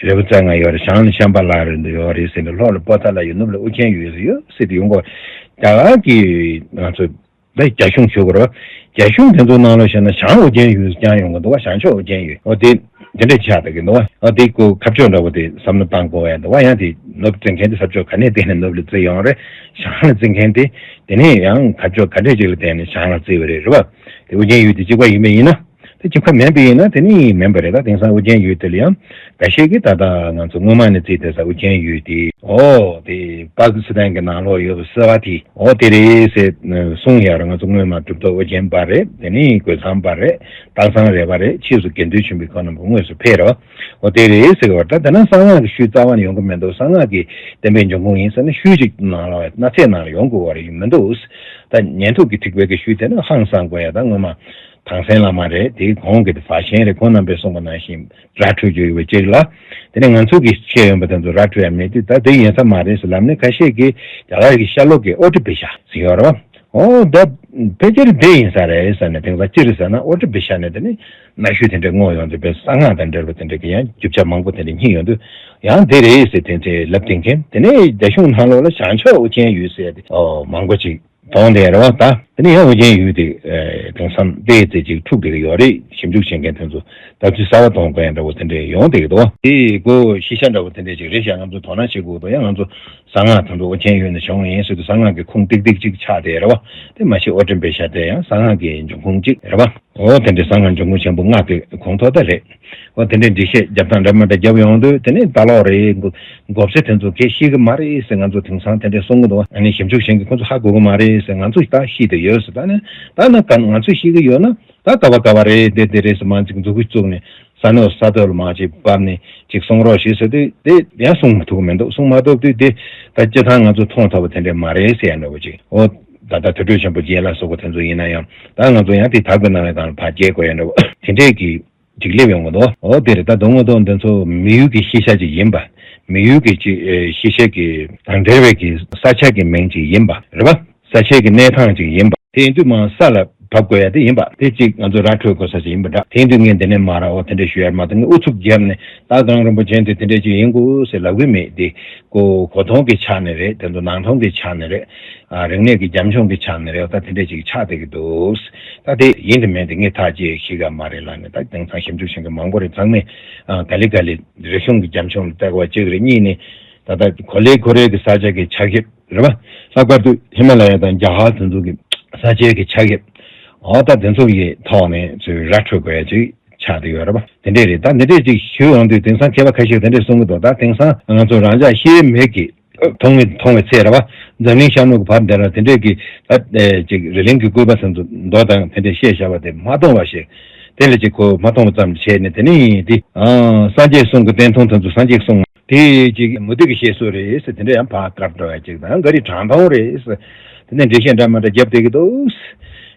རི་བོ་རྩེ་ལྔ་ཡོད་རེད། བྱང་ལ་ཤམ་བྷ་ལ་ཡོད་རེད་ཟེར་ནས། ལྷོ་ལ་པོ་ཏཱ་ལ་ཡོད། ནུབ་ལ་ཨོ་རྒྱན་ཡུལ་ཟེར་ཡོད་ཟེར་ཏེ་ཡོང་གི། རྒྱ་གར་གྱི་ང་ཚོ་ད་རྒྱ་གཞུང་ཞུ་དགོས་རེད་བ། རྒྱ་གཞུང་དེ་ཚོའི་ནང་ལོགས་བཤད་ན་བྱང་ཨོ་རྒྱན་ཡུལ་ཀྱང་ཡོང་གི་འདུག་བ། བྱང་ཕྱོགས་ཨོ་རྒྱན་ཡུལ། ཨོ། དེ་དེ་འདྲ་ཆགས་བསྡད་ཀྱི་འདུག་བ། ཨོ། དེ་ཁོ་ཁ་ཕྱོགས་འདྲ་བོ་དེ་བསམ་བློ་བཏང་དགོས་ཡ་འདུག་བ། ཡང་དེ་ནོར་བུ་བརྩི་མཁན་དེ་ས་ཕྱོགས་ག་ནས་བལྟས་ནས་ནོར་བུ་ལ་བརྩི་ཡོང་རེད། བྱང་ལ་བརྩི་མཁན་དེ་དེ་ནས་ཡང་ཁ་ཕྱོགས་ག་འདྲ་ཅིག་ལ་བལྟས་ནས་བྱང་ལ་བརྩི་བ་རེད། རེད་བ། དེ་ཨོ་རྒྱན་ཡུལ་དེ་གཅིག་པ་ཡིན་པ་ཡིན་ན། དེ་གཅིག་པ་མིན་པ་ཡིན་ན་དེ་ནི་མིན་པ་རེད། ད་དེང་སང་ཨོ་རྒྱན་ཡུལ་དེ་ལ་ཡང་འགའ་ཤས་ཀྱིས་ད་ལྟ་ང་ཚོ་སྔོན་མ་ནས་བརྩིས་བསྡད་ས་ཨོ་རྒྱན་ཡུལ་དེ། ཨོ། དེ་པ་ཀི་སི་ཐན་གྱི་ནང་ལོགས་ཡོད་པའི་སེ་ཝ་ཏི། ཨོ། དེ་རེད་ཟེར་གསུངས་ཡ་རེད། ང་ཚོ་སྔོན་མ་གྲུབ་ཐོབ་ཨོ་རྒྱན་པ་རེད། དེ་ནི་རྒོད་ཚང་པ་རེད། སྟག་ཚང་རས་པ་རེད། ཕྱིས་སུ་དགེ་འདུན་ཆོས་འཕེལ་ཁོང་རྣམ་པ་དངོས་སུ་ཕེབས་རེད། ཨོ། དེ་རེད་ཟེར་གི་བར། ད་དེ་ན་གསང་སྔགས་ཀྱི་ཤུལ་རྩ་བ་ནས་ཡོང་གི་མི་འདུག་གསང་སྔགས་ཀྱི་བསྟན་པའི་འབྱུང་ཁུངས་ཡིན་ཟེར་ན་ཤུལ་གཅིག་ནང་ལ་གནའ་ཚད་ནང་ལ་ཡོང་དགོས་པ་རེད། ཡོང་མི་འདུག་ད་ཉན་ཐོས་ཀྱི་ཐེག་པའི་གི་ཤུལ་དེ་ནི་ཧང་སང་དགོས་ཡ། ད་སྔོན་མ་དྭངས་སེང་བླ་མ་རེད། དེའི་གོང་གི་དེ་བ་ཤན་རེད། ཁོང་རྣམ་པས་གསུངས་པ་ནང་བཞིན་ར་འཕྲོད་རྒྱུ་ཡོད་པའི་ཅིག་ལ། དེ་ནས་ང་ཚོ་གིས་བཤད་ཡོང་པ་དེ་ཚོ་ར་འཕྲོད་ཡ་མེད་དུས། ད་དེ་ཡིན་ས་མ་རེད་ཟེར་ལབ་ནས། ཁ་ཤས་ཀྱིས་རྒྱ་གར་གྱི་ཤར་ལུགས་ཀྱི་ཨོ་ཏི་བི་ཤ་ཟེར་ཡོད་རེད་བ། ཨོ། ད་ཕལ་ཆེར་དེ་ཡིན་ས་རེད་ཟེར་ནས། དེང་སང་སྤྱིར་ཟེར་ན་ཨོ་ཏི་བི་ཤ་ནས་དེ་ནས་གནའ་ཤུལ་དེ་འདྲ་བསྔོགས་ཡོང་དུས། དཔེ་གསང་སྔགས་དང་འབྲེལ་བ་དེ་འདྲ་གི་ཡང་རྒྱུ་ཆ་མང་པོ་དེ་འདྲ་རྙེད་ཡོང་དུས། ཡང་དེ་རེད་ཟེར་དེ་ཚོས་ལབ་བསྡད་མཁན། དེ་ནས་རྒྱ་གཞུང་ནང་ལོགས་ལ་བྱང་ཕྱོགས་ཨོ་རྒྱན་ཡུལ་ཟེར་ཡ་དེ། ཨོ། མང་པོ་ཅིག་ གདོང་དེ་རེད་བ། ད་དེ་ནས་ཡང་ཨོ་རྒྱན་ཡུལ་དེ་དེང་སང་ཏོག་ཙམ་ཅིག་འཁྲུག་བསྡད་ཀྱི་ཡོད་རེད། ཞིབ་འཇུག་བྱེད་མཁན་དེ་ཚོ་ལྟ་ཚུལ་གསར་པ་གཏོང་དགོས་ཡ་འདྲ་བོ་དེ་འདྲས་ཡོང་བསྡད་ཀྱི་འདུག་དེ་གོ་ཤེས་བྱ་འདྲ་བོ་དེ་འདྲས་ཅིག་རེད་ཤག་ང་ཚོ་དོ་སྣང་བྱེད་དགོས་འདུག་ཡང་ང་ཚོ་གསང་སྔགས་དང་པོ་ཨོ་རྒྱན་ཡུལ་ནས་བྱུང་བ་ཡིན་ཟེར་དུས་གསང་སྔགས་ཀྱི་ཁུངས་ཏིག་ཏིག་ཅིག་ཆགས་བསྡད་རེད་བ། དེ་མ་གཞི་ཨོ་ཏྲེ་པེ་ཤ་དེ་ཡང་གསང་སྔགས་ཀྱི་འབྱུང་ཁུངས་ཅིག་རེད་བ། ཨོ་དེ་འདྲའི་གསང་སྔགས་འབྱུང་ཁུངས་ཆེན་པོ་སྔགས་དེ་ཁོངས་གཏོགས་ད་རེད། ཨོ་དེ་འདྲའི་འགྲེལ་བཤད་རྒྱབ་སྟངས་འདྲ་མི་འདྲ་རྒྱབ་ཡོང་དུས་དེ་ནས་ལྟ་ལོག་རེད། མགོ་སེ་དེ་ཚོ་གས་ཤེས་ཀྱི་མ་རེད་ཟེར་ང་ཚོ་དེང་སང་དེ་འདྲའི་གསུང་གི་འདུག་ཨ་ནི་ཞིབ་འཇུག་བྱེད་མཁན་ཁོ་ཚོ་ཧ་གོ་གི་མ་རེད་ཟེར། ང་ཚོ་ད་ཤེས་བསྡད་ཡོད་ཟེར། ད་ནི་ད་ནི་ག་ང་ཚོས་ཤེས་ཀྱི་ཡོད་ན་ད་ག་བ་ག་བ་རེད། དེ་དེ་རེད་ཟེར་མ་ཅིག་མཛུབ་གུ་བཙུགས་ནས། ས་ནོ་ས་དོ་ལ་མ་ཅིག་བབས་ནས་ཅིག་གསུང་རོགས་ཞེས་ཟེར་དུས་དེ་ཡང་གསུང་མི་ཐུབ་མི་འདུག་གསུང་མ་ཐུབ་དུས་དེ་ད་སྤྱི་བཏང་ང་ཚོ་མཐོང་ཐུབ་པ་དེ་འདྲས་མ་རེད་ཟེར་ཡ་འདྲ་བོ་ཅིག་ཨོ་ད་ལྟ་དུར་ཁྲོད་ཆེན་པོ་རྒྱལ་ལ་སོགས་པ་དེ་ཚོ་ཡིན་ན་ཡང་ད་ང་ཚོ་ཡང་དེ་དག་པའི་སྣང་བའི་སྒང་ལ་ཕར་རྒྱས་དགོས་ཡ་འདྲ་བོ་དེ་འདྲས་ཀྱི་ཅིག་སླེབས་ཡོང་གི་འདུག་ཨོ་དེ་རེད། ད་དོན་དངོས་ཐོག་འདི་ཚོ་མི་ཡུལ་གྱི་ཤེས་བྱ་ཅིག་ཡིན་པ། མི་ཡུལ་གྱི་ཅིག་ཨེ་ཤེས་བྱ་གི་དང་འབྲེལ་བའི་གི་ས་ཆ་གི་མིང་ཅིག་ཡིན་པ་རེད་པ། ས་ཆའི་གི་གནས་སྟངས་ཅིག་ཡིན་པ། དེ་ཡིན་དུས་མར་ས་ལ་བབས་དགོས་ཡ་དེ་ཡིན་པ། དེ་གཅིག་ང་ཚོ་ར་འཕྲོད་དགོས་ས་ཞིག་ཡིན་པ་འདྲ། དེ་ཡིན་དུས་ངས་འདི་ནས་མར་འོ་དེ་འདྲས་ཞུ་ཡ་མ་གཏོགས་ངས་ཨུ་ཚུགས་བརྒྱབ་ནས་ད་གངས་རིན་པོ་ཆེ་འདི་དེ་འདྲས་ཅིག་ཡིན་དགོས་ཟེར་ལབ་གི་མེད། དེ་གོ་གོ་མཐོང་གི་ཆ་ནས་རེད། དེ་ཚོ་ནང་མཐོང་གི་ཆ་ནས་རེད། ཨ་རིག་གནས་ཀྱི་རྒྱབ་ལྗོངས་ཀྱི་ཆ་ནས་རེད། ད་དེ་འདྲས་ཅིག་ཆགས་བསྡད་ཀྱི་འདུག་ད་དེ་ཡིན་དེ་མིན་དེ་ངས་ཐག་བཅད་ཤེས་ག་མ་རེད་ལབ་ནས། ད་དེང་སང་ཞིབ་འཇུག་བྱེད་མཁན་མང་པོ་རེད། ཚང་མས་ཨ་ག་ལེ་ག་ལེ་རིག་གཞུང་གི་རྒྱབ་ལྗོངས་ལ་བལྟ་དགོས་པ་གཅིག་རེད། གཉིས་ནས་ད་ལྟ་གོ་ལའི་ཁོ་རའི་གི་ས་ཆ་གི་ཆ་ཤས་རེད་པ། ལྷག་པར་དུ་ཧི་མ་ལ་ཡ་དང་རྒྱ་གར་དེ་ཚོ་གི་ས་ཆའི་གི་ཆ་ཤས། འོ་ད་དེ་ཚོ་གི་ཐོག་ནས་ཚུར་ར་འཕྲོད་དགོས་ཡ་ཅིག་ཆགས་བསྡད་ཡོད་རེད་པ། དེ་འདྲས་རེད། ད་འདི་འདྲས་ཅིག་ཞུས་ཡོང་དུས་དེང་སང་མཁས་པ་ཁ་ཤས་དེ་འདྲས་གསུང་གི་འདུག་ད་དེང་སང་ང་ཚོ་རང་ཅག་ཤེས་མེད་ཀྱི་མཐོང་བའི་མཐོང་བའི་ཚད་རེད་པ། འཛམ་གླིང་ཤར་ནུབ་ཀྱི་བར་འདི་ལ་དེ་འདྲས་ཀྱི་ད་ཅིག་རི་གླིང་གི་སྐུད་པ་དེ་ཚོ་མདོ་དང་དེ་འདྲས་བཤད་བཞག་པ་དེ་མ་མཐོང་བ་ཞིག་དེ་ལ་ཅིག་གོ་མ་མཐོང་བ་ཙམ་བྱས་ནས། དེ་ནས་དེ་ཨ་སངས་རྒྱས་གསུང་གི་བསྟན་དོན་དེ་ཚོ་སངས་རྒྱས་གསུང་དེ་ཅིག་མུ་སྟེགས་ཀྱི་བཤད་སྲོལ་རེད་ཟེར། དེ་འདྲ་ཡང་ཕར་བཀར་འགྲོ་ཡ་ཅིག་དང་། ག་རེ་དྲང་མཐོང་རེད་ཟེར། དེ་ནས་འགྲེལ་བཤད་འདྲ་མི་འདྲ་རྒྱབ་བསྡད་ཀྱི་འདུག་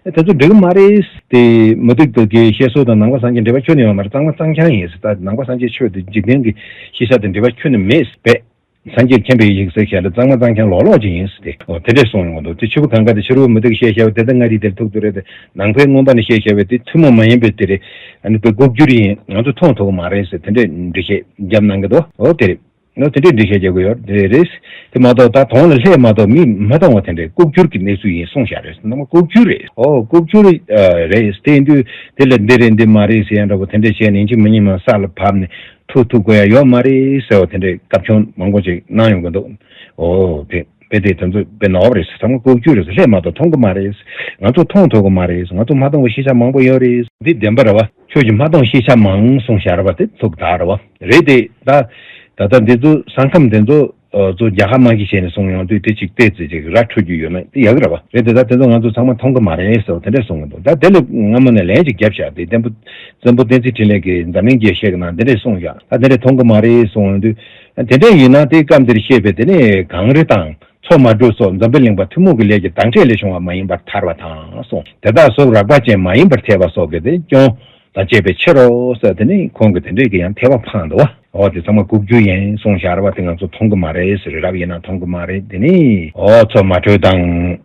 དེ་ཚོ་འགྲིག་གི་མ་རེད། དེ་མུ་སྟེགས་དེ་གའི་བཤད་སྲོལ་དང་ནང་པ་སངས་རྒྱས་འབྲེལ་བ་ཁྱོན་ནས་ཡོད་མ་རེད། གཙང་མ་གཙང་རྐྱང་ཡིན་ཟེར། ད་ནང་པ་སངས་རྒྱས་ཆོས་དེ་འཇིག་རྟེན་གྱི་ཤེས་བྱ་དང་འབྲེལ་བ་ཁྱོན་ནས་མེད་པས། སངས་རྒྱས་མཁྱེན་པའི་ཡེ་ཤེས་ཟེར་བཞག་ལ་གཙང་མ་གཙང་རྐྱང་ལོག་ལོག་ཅིག་ཡིན་ཟེར་ཏེ། འོ་དེ་འདྲས་གསུངས་ཡོང་གི་འདུག་དེ་ཕྱི་པོ་གངས་དཀར་དེ་ཕྱི་རོལ་མུ་སྟེགས་བཤད་བྱ་བའི་དེ་ལྟ་ལྔ་རིག་དེར་ཐུག་ཏུ་རེད་དེ། ནང་པའི་མངོན་པ་ནས་བཤད་བྱ་བའི་དེ་ཐུན་མོང་མ་ཡིན་པའི་དེ་རེད། ཨ་ནི་དཔེ་ལྐོག་གྱུར་ཡིན། ང་ཚོ་མཐོང་ཐུབ་ཀྱི་མ་རེད་ཟེར། དེ་འདྲས་འགྲེལ་བཤད་རྒྱབ་གནང་གི་འདུག་འོ་དེ་རེད། ནོ་དེ་འདྲའི་འགྲེལ་བཤད་རྒྱག་གི་ཡོད་རེད། དེ་མ་གཏོགས་ད་དོན་ལ་སླེབས་མ་གཏོགས་མིས་མ་མཐོང་བ་དེ་འདྲའི་ལྐོག་གྱུར་གྱི་གནས་ཚུལ་ཡིན་གསུངས་བཞག་རེད། ནང་པ་ལྐོག་གྱུར་རེད། ཨོ་ལྐོག་གྱུར་ཨ་རེད། དེ་ཡིན་དུས་དེ་ལ་འདི་རེད་འདི་མ་རེད་ཟེར་ཡ་འདྲ་པོ་དེ་འདྲ་བཤད་ནས་ཡིན་གཅིག་མིན་གཉིས་མ་ས་ལ་བབས་ནས་འཁྲུག་ཐུག་དགོས་ཡ་ཡོད་མ་རེད་ཟེར་བ་དེ་འདྲའི་སྐབས་བྱུང་མང་པོ་ཅིག་གནང་ཡོང་གི་འདུག་ཨོ་དེ་དཔེ་དེ་དེ་ཚོ་དཔེ་ནོར་བ་རེད། ཚང་མ་ལྐོག་གྱུར་རེད། སླེབས་མ་གཏོགས་མཐོང་གི་མ་རེད། ང་ཚོ་མཐོང་ཐུབ་གི་མ་རེད། ང་ཚོ་མ་མཐོང་བའི་ཤེས་བྱ་མང་པོ་ཡོད་རེད། འདི་བདེན་པ་རེད་བ། ཁྱོད་ཀྱིས་མ་མཐོང་ཤེས་བྱ་མང་གསུངས་བཞག་རེད་བ། དེ་ཐུག་ད་རེད་བ། རེད་དེ། ད་ད་ལྟ་འདི་ཚོ་ས་ཁམས་དེ་ཚོ་ཨ་ཚོ་རྒྱ་གར་དམག་གིས་བྱས་ནས་སོང་ཡོང་དུས་དེ་ཅིག་ཏོག་ཙམ་ཅིག་ར་འཕྲོད་རྒྱུ་ཡོད་ན་དེ་ཡག་གི་རེད་བ། རེད་དེ། ད་དེ་ཚོ་ང་ཚོ་ཚང་མ་མཐོང་གི་མ་རེད་ཟེར་བ་དེ་འདྲས་གསུང་གི་འདུག་ད་དེ་ལ་སྔ་མོ་ནས་ལན་ཅིག་བརྒྱབ་བཞག་དེ་བཙན་པོ་བཙན་པོ་བསྟན་འཛིན་འཕྲིན་ལས་ཀྱིས་འཛམ་གླིང་རྒྱས་བཤད་ཀྱི་ནང་དེ་འདྲས་གསུངས་བཞག་ད་དེ་འདྲས་མཐོང་གི་མ་རེད་གསུང་ཡོང་དུས། དེ་འདྲས་ཡིན་ན་དེ་སྐབས་འདིར་བཤད་པའི་དེ་ནས་གངས་རི་དང་མཚོ་མ་དྲོས་སོགས་འཛམ་བུ་གླིང་པ་ཐུན་མོང་གི་ལས་ཀྱི་དྭངས་བཀྲེས་ལས་བྱུང་བ་མ་ཡིན་པར་ཐལ་བ་དང་གསུངས། དེ་དག་སོགས་རགས་པ་ཅན་མ་ཡིན་པར་ཐལ་བ་སོགས་ཀྱི་དེ་སྐྱོན་དང་བཅས་པའི་ཕྱིར་རོ་ཟེར། དེ་ནི་ཁོང་གིས་དེ་འདྲས་ཀྱི་ཡང་ཐལ་བ་འཕངས་འདུག་བ། འོ་དེ་ཚང་མ་ལྐོག་གྱུར་ཡིན་གསུངས་བཞག་རེད་བ། དེ་ང་ཚོ་མཐོང་གི་མ་རེད་ཟེར། རབ་ཡིན་ན་མཐོང་གི་མ་རེད། དེ་ནི་འོ་མཚོ་མ་དྲོས་དང་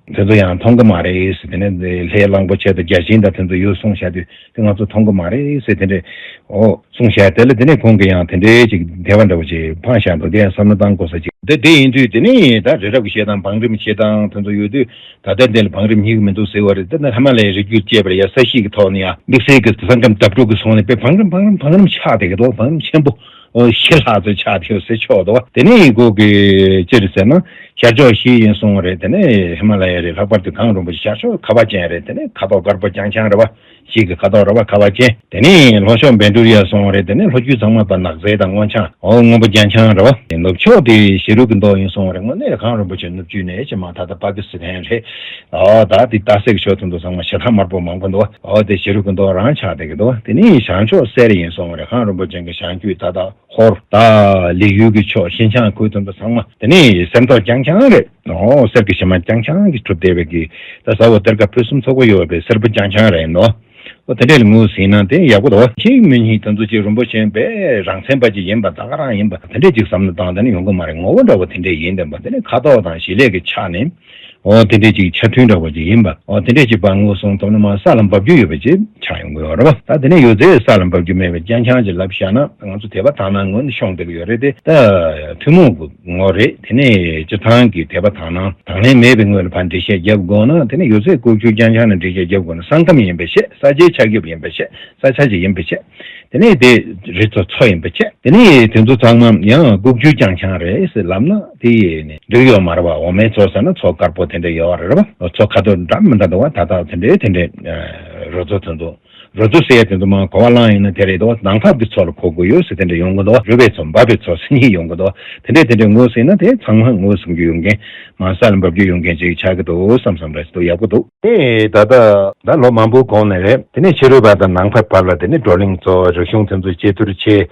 དེ་ཚོ་ཡང་མཐོང་གི་མ་རེད་ཟེར། དེ་ནི་ལྷའི་གླང་པོ་ཆེ་དང་བརྒྱ་བྱིན་དང་དེ་ཚོ་ཡོད་གསུངས་བཞག་དུས་དེ་ང་ཚོ་མཐོང་གི་མ་རེད་ཟེར། དེ་འདྲས་འོ་གསུངས་བཞག་དེ་ལ་དེ་ནས་ཁོང་གིས་ཡང་དེ་འདྲའི་ཅིག་དེ་བ་འདྲ་བོ་ཅིག་འཕངས་བཞག་འདུག་དེ་ཡང་བསམ་བློ་བཏང་དགོས་ས་ཅིག་དེ་དེ་ཡིན་དུས་དེ་ནས་ད་རི་རབ་ཀྱི་བཤད་སྟངས་བང་རིམ་བཤད་སྟངས་དེ་ཚོ་ཡོད་དུས། ད་ལྟ་འདི་ལ་བང་རིམ་རྙེད་ཀྱི་མི་འདུག་ཟེར་བ་རེད། དེ་ནི་ཧི་མ་ལ་ཡའི་རི་རྒྱུད་ཅེས་པར་ཡ་ས་གཤིས་ཀྱི་ཐོག་ནས་ཡ་དམིགས་བསལ་གྱི་ས་ཁམས་འདབས་གྲུག་གི་སོང་ནས་དཔེ་བང་རིམ་བང་རིམ་བང་རིམ་ཆགས་བསྡད་ཀྱི་འདུག་བང་རིམ་ཆེན་པོ་ཨོ་ཞེ་ལྷག་ཙམ་ཆགས་བསྡད་ཡོད་ཟེར་ཆོག་འདུག་དེ་ནས་ཡི་གུ་གི་ཅི་རེད་ཟེར་ན་ཤར་ཕྱོགས་བཞི་ཡིན་གསུང་བ་རེད། དེ་ནས་ཧི་མ་ལ་ཡ་རེད། ལྷག་པར་དུ་གངས་རིན་པོ་ཆེ་ཤར་ཕྱོགས་ཁ་བ་ཅན་རེད། དེ་ནས་ཁ་དོག་དཀར་པོ་རྐྱང་རྐྱང་རེད་བ། ཞིག་གི་ཁ་དོག་རེད་བ། ཁ་བ་ཅན། དེ་ནས་ལྷོ་ཕྱོགས་བཻ་ཌཱུརྱ་སོང་བ་རེད། དེ་ནས་ལྷོ་རྒྱུད་ཚང་མ་བ་ནག་རྫས་དང་སྔོ་ལྗང་འོ་སྔོན་པོ་རྐྱང་རྐྱང་རེད་བ། ནུབ་ཕྱོགས་དེ་ཞི་རུལ་གྱི་མདོག་ཡིན་གསུང་བ་རེད། དངོས་གནས་གངས་རིན་པོ་ཆེ་ནུབ་རྒྱུད་ནས་ཅི་མ་ད་ལྟ་པ་ཀི་སི་ཐན་རེད། ཨོ་ད་དེ་ཏ་སེ་གི་ཕྱོགས་དེ་ཚོ་ཚང་མ་ཞེ་དྲག་དམར་པོ་མང་པོ་འདུག་ཨོ་དེ་ཞི་རུལ་གྱི་མདོག་རང་ཆགས་བསྡད་ཀྱི་འདུག་དེ་ནས་བྱང་ཕྱོགས་གསེར་ཡིན་གསུང་བ་རེད། གངས་རིན་པོ་ཆེ་གི་བྱང་རྒྱུད་ད་ལྟ་ཧོར་ད་ལི་ཡུལ་གྱི་ཕྱོགས་ཤིན་ཅང་ཁུལ་དེ་ཚོ་ཚང་མ་དེ་ནས་སེར་མདོག་རྐྱང་རྐྱང་རེད། ཨོ་གསེར་གྱི་བྱེ་མ་རྐྱང་རྐྱང་གིས་གྲུབ་བསྡད་པའི་གི་ད་ཟ་འོ་གཏེར་ཁ་ཕུན་སུམ་ཚོགས་པོ་ཡོད་པའི་སེར་པོ་རྐྱང་རྐྱང་རེད་ནོ། ཨོ་དེ་འདྲས་ལ་ངོས་ཟིན་ན་དེ་ཡག་པོ་འདུག་གཅིག་མིན་གཉིས་དེ་ཚོ་ཅིག་རིན་པོ་ཆེ་དཔེ་རང་མཚན་པ་ཅིག་ཡིན་པ་ད་ག་རང་ཡིན་པ་དེ་འདྲས་ཅིག་བསམ་བློ་བཏང་དེ་ནི་ཡོང་གི་མ་རེད། ངོ་བོ་འདྲ་བོ་དེ་འདྲས་ཡིན་བསྡད་པ་དེ་ནི་ཁ་དོག་དང་བྱེད་ལས་ཀྱི་ཆ་ནས་ འོ་དེ་འདྲས་ཅིག་ཆ་མཐུན་འདྲ་བོ་ཅིག་ཡིན་པ། འོ་དེ་འདྲས་ཅིག་པ་ངོས་བཟུང་ཐུབ་ན་མ་ས་ལ་འབབ་རྒྱུ་ཡོད་པ་ཅིག་ཆགས་ཡོང་གི་ཡོད་རེད་པ། ད་དེ་ནས་ཡོད་ཚད་ས་ལ་འབབ་རྒྱུ་མེད་པའི་རྐྱང་རྐྱང་ཅིག་ལབ་བཞག་ན། ང་ཚོ་དད་པ་དག་སྣང་ངོས་ནས་ཤོང་བསྡད་ཀྱི་ཡོད་རེད་དེ། ད་ཐུན་མོང་གི་ངོ་རེད། དེ་ནས་སྤྱིར་བཏང་གི་དད་པ་དག་སྣང་དང་ལེན་མེད་པའི་ངོས་ལ་ཕར་འགྲེལ་བཤད་རྒྱབ་དགོས་ན། དེ་ནས་ཡོད་ཚད་ལྐོག་གྱུར་རྐྱང་རྐྱང་ནས་འགྲེལ་བཤད་རྒྱབ་དགོས་ན། ས་ཁམས་ཡིན་པའི་ཕྱིར། ས་ཆའི་ཆ་ཁྱབ་ཡིན་པའི་ཕྱིར། ས་ཆ་ཅིག་ཡིན་པའི་ཕྱིར། དེ་ནས་དེ་རི་མཚོ་མཚོ་ཡིན་པའི་ཕྱིར། དེ་ནས་དེ་ཚོ་ཚང་མ་ཡང་ལྐོག་གྱུར་རྐྱང་རྐྱང་རེད་ཟེར་ལབ་ན་དེ་ནི་འགྲིག་ཡོད་མ་རེད་པ། འོ་མའི་མཚོ་ཟེར་ན་མཚོ་དཀར་པོ་དེ་འདྲ་ཡོད་རེད་པ། མཚོ་ཁ་དོག་འདྲ་མི་འདྲ་འདུག་པ། ད་ལྟ་དེ་འདྲའི་དེ་འདྲའི་རི་མཚོ་དེ་ཚོ། རི་མཚོ་ཟེར་ཡ་དེ་ཚོ་མར་གོ་བ་བླངས་ཡིན་ན་དེ་རེད་དོ། ནམ་མཁའ་གི་མཚོ་ལ་གོ་དགོས་ཡོད་ཟེར་དེ་འདྲ་ཡོང་གི་འདུག་རི་བའི་མཚོ། འབབ་པའི་མཚོ་ཟེར་གཉིས་ཡོང་གི་འདུག་དེ་འདྲས་དེ་འདྲས་ངོས་ཟིན་ན་དེ་ཚང་མ་ངོས་ཟིན་རྒྱུ་ཡོང་མཁན། མར་ས་ལ་འབབ་རྒྱུ་ཡོང་མཁན་ཅིག་ཆགས་ཀྱི་འདུག་བསམ་བསམ་འདྲ་ཞིག་འདུག་ཡག་པོ་འདུག་དེ་ད་ལྟ་ད་ལོ་མང་པོའི་གོང་ནས་རེད། དེ་ནས་ཕྱི་རོལ་པ་དང་ནང་པའི་བར་ལ་དེ་ནས་བགྲོ་གླེང་ཚོགས། རིག་གཞུང་དེ་ཚོ་གཅེས་བསྡུར་བྱས།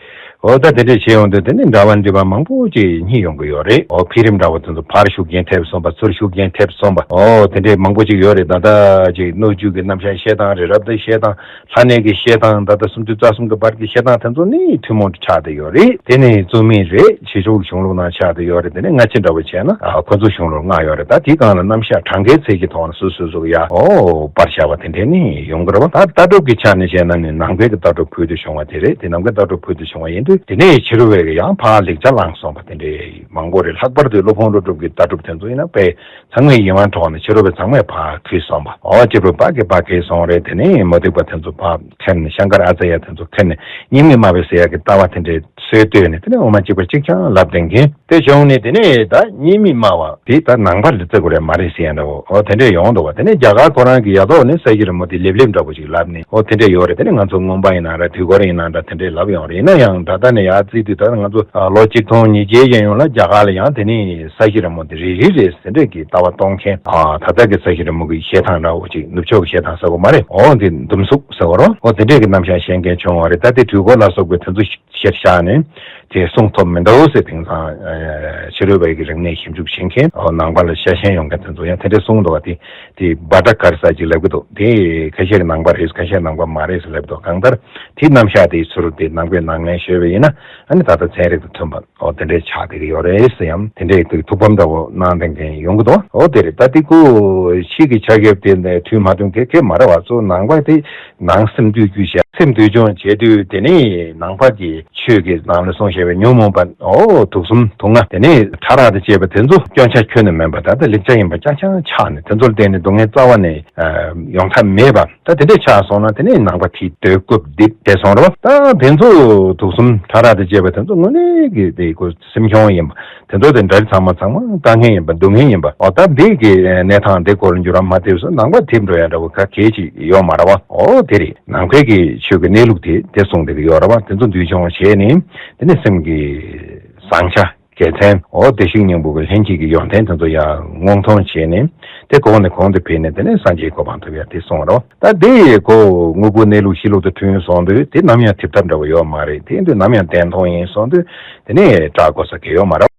འོ་ད་དེ་འདྲས་བྱས་ཡོང་དུས་དེ་ནས་འདྲ་བ་འདྲེས་པ་མང་པོ་ཅིག་རྙེད་ཡོང་གི་ཡོད་རེད། འོ་འཕེལ་རིམ་འདྲ་བོ་དེ་ཚོ། ཕར་ཤུགས་རྐྱེན་ཐེབས་སོང་བ། ཚུར་ཤུགས་རྐྱེན་ཐེབས་སོང་བ། འོ་དེ་འདྲས་མང་པོ་ཅིག་ཡོད་རེད། ད་ལྟ་ཅིག་སྣོད་བཅུད་ཀྱི་རྣམ་གཞག་བཤད་སྟངས་རེད། རབ་ཏུ་བཤད་སྟངས། ལྷ་གནས་ཀྱི་བཤད་སྟངས། ད་ལྟ་སུམ་ཅུ་རྩ་གསུམ་གྱི་བར་གྱི་བཤད་སྟངས་དེ་ཚོ་ནི་ཐུན་མོང་དུ་ཆགས་བསྡད་ཡོད་རེད། དེ་ནི་རྩོམ་ཡིག་རེད། ཕྱི་ཕྱོགས་གཞུང་ལུགས་ནང་ཆགས་བསྡད་ཡོད་རེད། དེ་ནི་སྔ་ཕྱི་འདྲ་བོ་བྱས་ན། ཨ། ཁོ་ཚོ་གཞུང་ལུགས་སྔ་ཡོད་རེད། ད་དེའི་སྒང་ལ་རྣམ་གཞག་གྲངས་ཀའི་ཚད་ཀྱི་ཐོག་ནས་སོ་སོ་སོ་གི་ཡ། ཨོ། པར་བཞག་པ་དེ་འདྲས་ནི་ཡོང་གི་རེད་པ། ད་ལྟ་གྲུབ་ཀྱི་ཆ་ནས་བཤད་ན་ནི་ནང་པའི་གི་ལྟ་གྲུབ་ཕུལ་དུ་བྱུང་བ་དེ་རེད། དེ་ནང་པའི་ལྟ་གྲུབ་ཕུལ་དུ་བྱུང་བ་ཡིན་དུས། དེ་ནས་ཕྱི་རོལ་པའི་གི་ཡང་ཕར་ལེགས་ཆ་བླངས་སོང་བ་དེ་འདྲས་མང་པོ་རེད། ལྷག་པར་དུ་སློབ་དཔོན་ཀླུ་སྒྲུབ་ཀྱི་ལྟ་གྲུབ་དེ་ཚོ་ཡིན་ན་དཔེ་ཚང་མས་ཡིད་དབང་འཕྲོག་ནས་ཕྱི་རོལ་པ་ཚང་མས་ཕར་འཁྱེར་སོང་བ། ཨོ། སྐྱེས་བུ་དཔལ་གྱི་དཔལ་འཁྱེར་སོང་རེད། དེ་ནས་མུ་སྟེགས་པ་དེ་ཚོ་ཕར་འཁྱེར་ནས། ཤང་ཀར་ཨ་ཙརྱ་དེ་ཚོ་འཁྱེར་ནས། གཉིས་མེད་སྨྲ་བའི་ཟེར་ཡག་གི་ལྟ་བ་དེ་འདྲའི་སྲོལ་བཏོད་ནས། དེ་ནས་དབུ་མ་གཅིག་པ་གཅིག་རྐྱང་ལབ་བསྡད་མཁན་དེ་བྱུང་ནས། དེ་ནས་ད་གཉིས་མེད་སྨྲ་བ་དེ་ད་ནང་པ་ལ་བརྩི་དགོས་རེད་མ་རེད་ཟེར་ཡག་འདྲ་བོ། ཨོ། དེ་འདྲས་ཡོང་འདུག་པ། དེ་ནས་རྒྱ་གར་ཁོ་རང་གི་ཡ་ཐོག་ནས་ས་གཞི་རི་མོ་དེ་ལེབ་ལེབ་འདྲ་བོ་ཞིག་ལབ་ནས། ཨོ། དེ་འདྲས་ཡོད་རེད། དེ་ནས་ང་ཚོ་མངོན་པ་ཡིན་ན་འདྲ། དུས་འཁོར་ཡིན་ན་འདྲ། དེ་འདྲས་ལབ་ཡོང་རེད། ཡིན་ན་ཡང་ད་ལྟ་ནས་ཡར་བརྩིས་དུས། ད་ང་ཚོ། ཨ། ལོ་གཅིག་སྟོང་ཉིས་བརྒྱའི་གཞེས་ནས་ལ་རྒྱ་གར་ལ་ཡང་དེ་ནས་ས་གཞི་རི་མོ་དེ་རེ་རེ་རེ་ཟེར་འདྲས་ཀྱི་ལྟ་བ་གཏོང་མཁན། ཨ། ད་ལྟ་གི་ས་གཞི་རི་མོ་གི་བཤད་སྟངས་འདྲ་བོ་ཅིག་ནུབ་ཕྱོགས་ཀྱི་བཤད་སྟངས་ཟེར་དགོས་མ་རེད། འོ་འདི་འདུམ་གཟུགས་ཟེར་དགོས་རེད། འོ་དེ་འདྲས་ཀྱི་རྣམ་གཞག་བཤད་མཁན་བྱུང་བ་རེད། ད་དེ་དུས་འཁོར་ལ་སོགས་པའི་དེ་ཚོ་གཞིར་བཞག་ནས་དེ་གསུང་ཐུབ་མི་འདུག་ཟེར། དེང་སང་ཕྱི་རོལ་པའི་གི་རིག་གནས་ཞིབ་འཇུག་བྱེད་མཁན། འོ་ནང་པ་ལ་ཤ་ཞེན་ཡོང་མཁན་དེ་ཚོ་ཡང་དེ་འདྲས་གསུང་འདུག་པ། དེ་དེ་བྷ་དྲ་ཀར་ས་ཅིག་ལབ་ཀྱི་འདུག་དེ་ཁ་ཤས་ཀྱིས་ནང་པ་རེད། ཁ་ཤས་ནང་པ་མ་རེད་ཟེར་ལབ་ཀྱི་འདུག་གང་ལྟར་དེ་རྣམ་གཞག་དེ་ཚུར་དེ་ནང་པའི་ནང་ལན་ཞུས་པ་ཡིན་ན། ཨ་ནི་ད་ལྟ་ཚན་རིག་དང་མཐུན་པ། འོ་དེ་འདྲས་ཆགས་བསྡད་ཀྱི་ཡོད་རེད་ཟེར། ཡང་དེ་འདྲས་ཀྱི་ཐུགས་ཕམ་འདྲ་བོ་གནང་བསྡད་མཁན་ཡོང་གི་འདུག་འོ་དེ་རེད། ད་དེ་ཀོ་ཕྱི་གི་ཆ་ཁྱབ་དེ་ནས་འཁྲུལ་མ་ཐོན་མཁན་གང་ཡང་མ་རེད་པ། གཙོ་བོ་ནང་པ་དེ་ནང་སེམས་བསྡུས་རྒྱུ་བྱས། སེམས་འདུལ་སྦྱོང་བྱེད་དུས་དེ་ནས་ནང་པ་གི་ཆོས་ཀྱི་ནང་ལ་གསུངས་བཞག་པའི་ཉོན་མོངས་པ། འོ་དུག་གསུམ་དུག་ལྔ། དེ་ནས་ཕྲ་རགས་དང་བཅས་པ་དེ་ཚོ་སྐྱོན་ཆ་ཁྱོན་ནས་མིན་པ། ད་ལྟ་ལེགས་ཆ་ཡིན་པ་རྐྱང་རྐྱང་ཆགས་ནས། དེ་ཚོར་བརྟེན་ནས་སྡུག་བསྔལ་རྩ་བ་ནས་ཡོང་ཐབས་མེད་པ། ད་དེ་འདྲས་ཆགས་སོང་ན་དེ་ནས་ནང་པ་དེའི་སྡོད་སྐབས་འདི་བྱས་སོང་རེད་པ། ད་དེ་ཚོ་དུག་གསུམ་ཕྲ་རགས་དང་བཅས་པ་དེ་ཚོ་དངོས་གནས་ཀྱི་དེ་ཁོ་སེམས་ཆུང་ཡིན་པ། དེ་ཚོ་དེ་འདྲ་ཚང་མ་ཚང་མ་ལྟ་མཁན་ཡིན་པ། སྡུག་བསྔལ་ཡིན་པ། འོ་ད་འདི་གི་གནས་སྟངས་འདི་སྐོར་ལ་འགྱུར་བ་མ་ཐེབས་སོང་ན་ནང་པ་ཐེབས་འགྲོ་ཡ་འདྲ་བོ་ག་གེ་ཅིག་ཡོད་མ་རེད་པ། འོ་དེ་རེད། ནང་པའི་གི་ཆོས་ཀྱི་གནས་ལུགས་དེ་དེ་གསུངས་བསྡད་ཀྱི་ཡོད་རེད་པ། དེ་ཚོ་འདུལ་སྦྱོང་བྱས་ནས་དེ་ནས་སེམས་ཀྱི་བཟང་ཆ། དགེ་མཚན། འོ་བདེ་གཤེགས་སྙིང་པོ་གི་ལྷན་སྐྱེས་ཀྱི་ཡོན་ཏན་དེ་ཚོ་ཡང་མངོན་མཐོང་བྱས་ནས། དེ་གོང་ནས་གོང་དུ་འཕེལ་ནས་དེ་ནས་སངས་རྒྱས་གོ་འཕང་ཐོབ་ཡ་དེ་གསུངས་རོ། ད་དེ་ཡི་གོ་དངོས་པོ་གནས་ལུགས་གཤིས་ལུགས་དང་མཐུན་སོང་དུས་དེ་ནམ་ཡང་ཐེབས་ཐབས་འདྲ་བོ་ཡོད་མ་རེད། དེ་དུས་ནམ་ཡང་བདེན་མཐོང་ཡིན་སོང་དུས་དེ་ནས་སྐྲག་དགོས་ས་གང་ཡང་ཡོད་མ་རེད།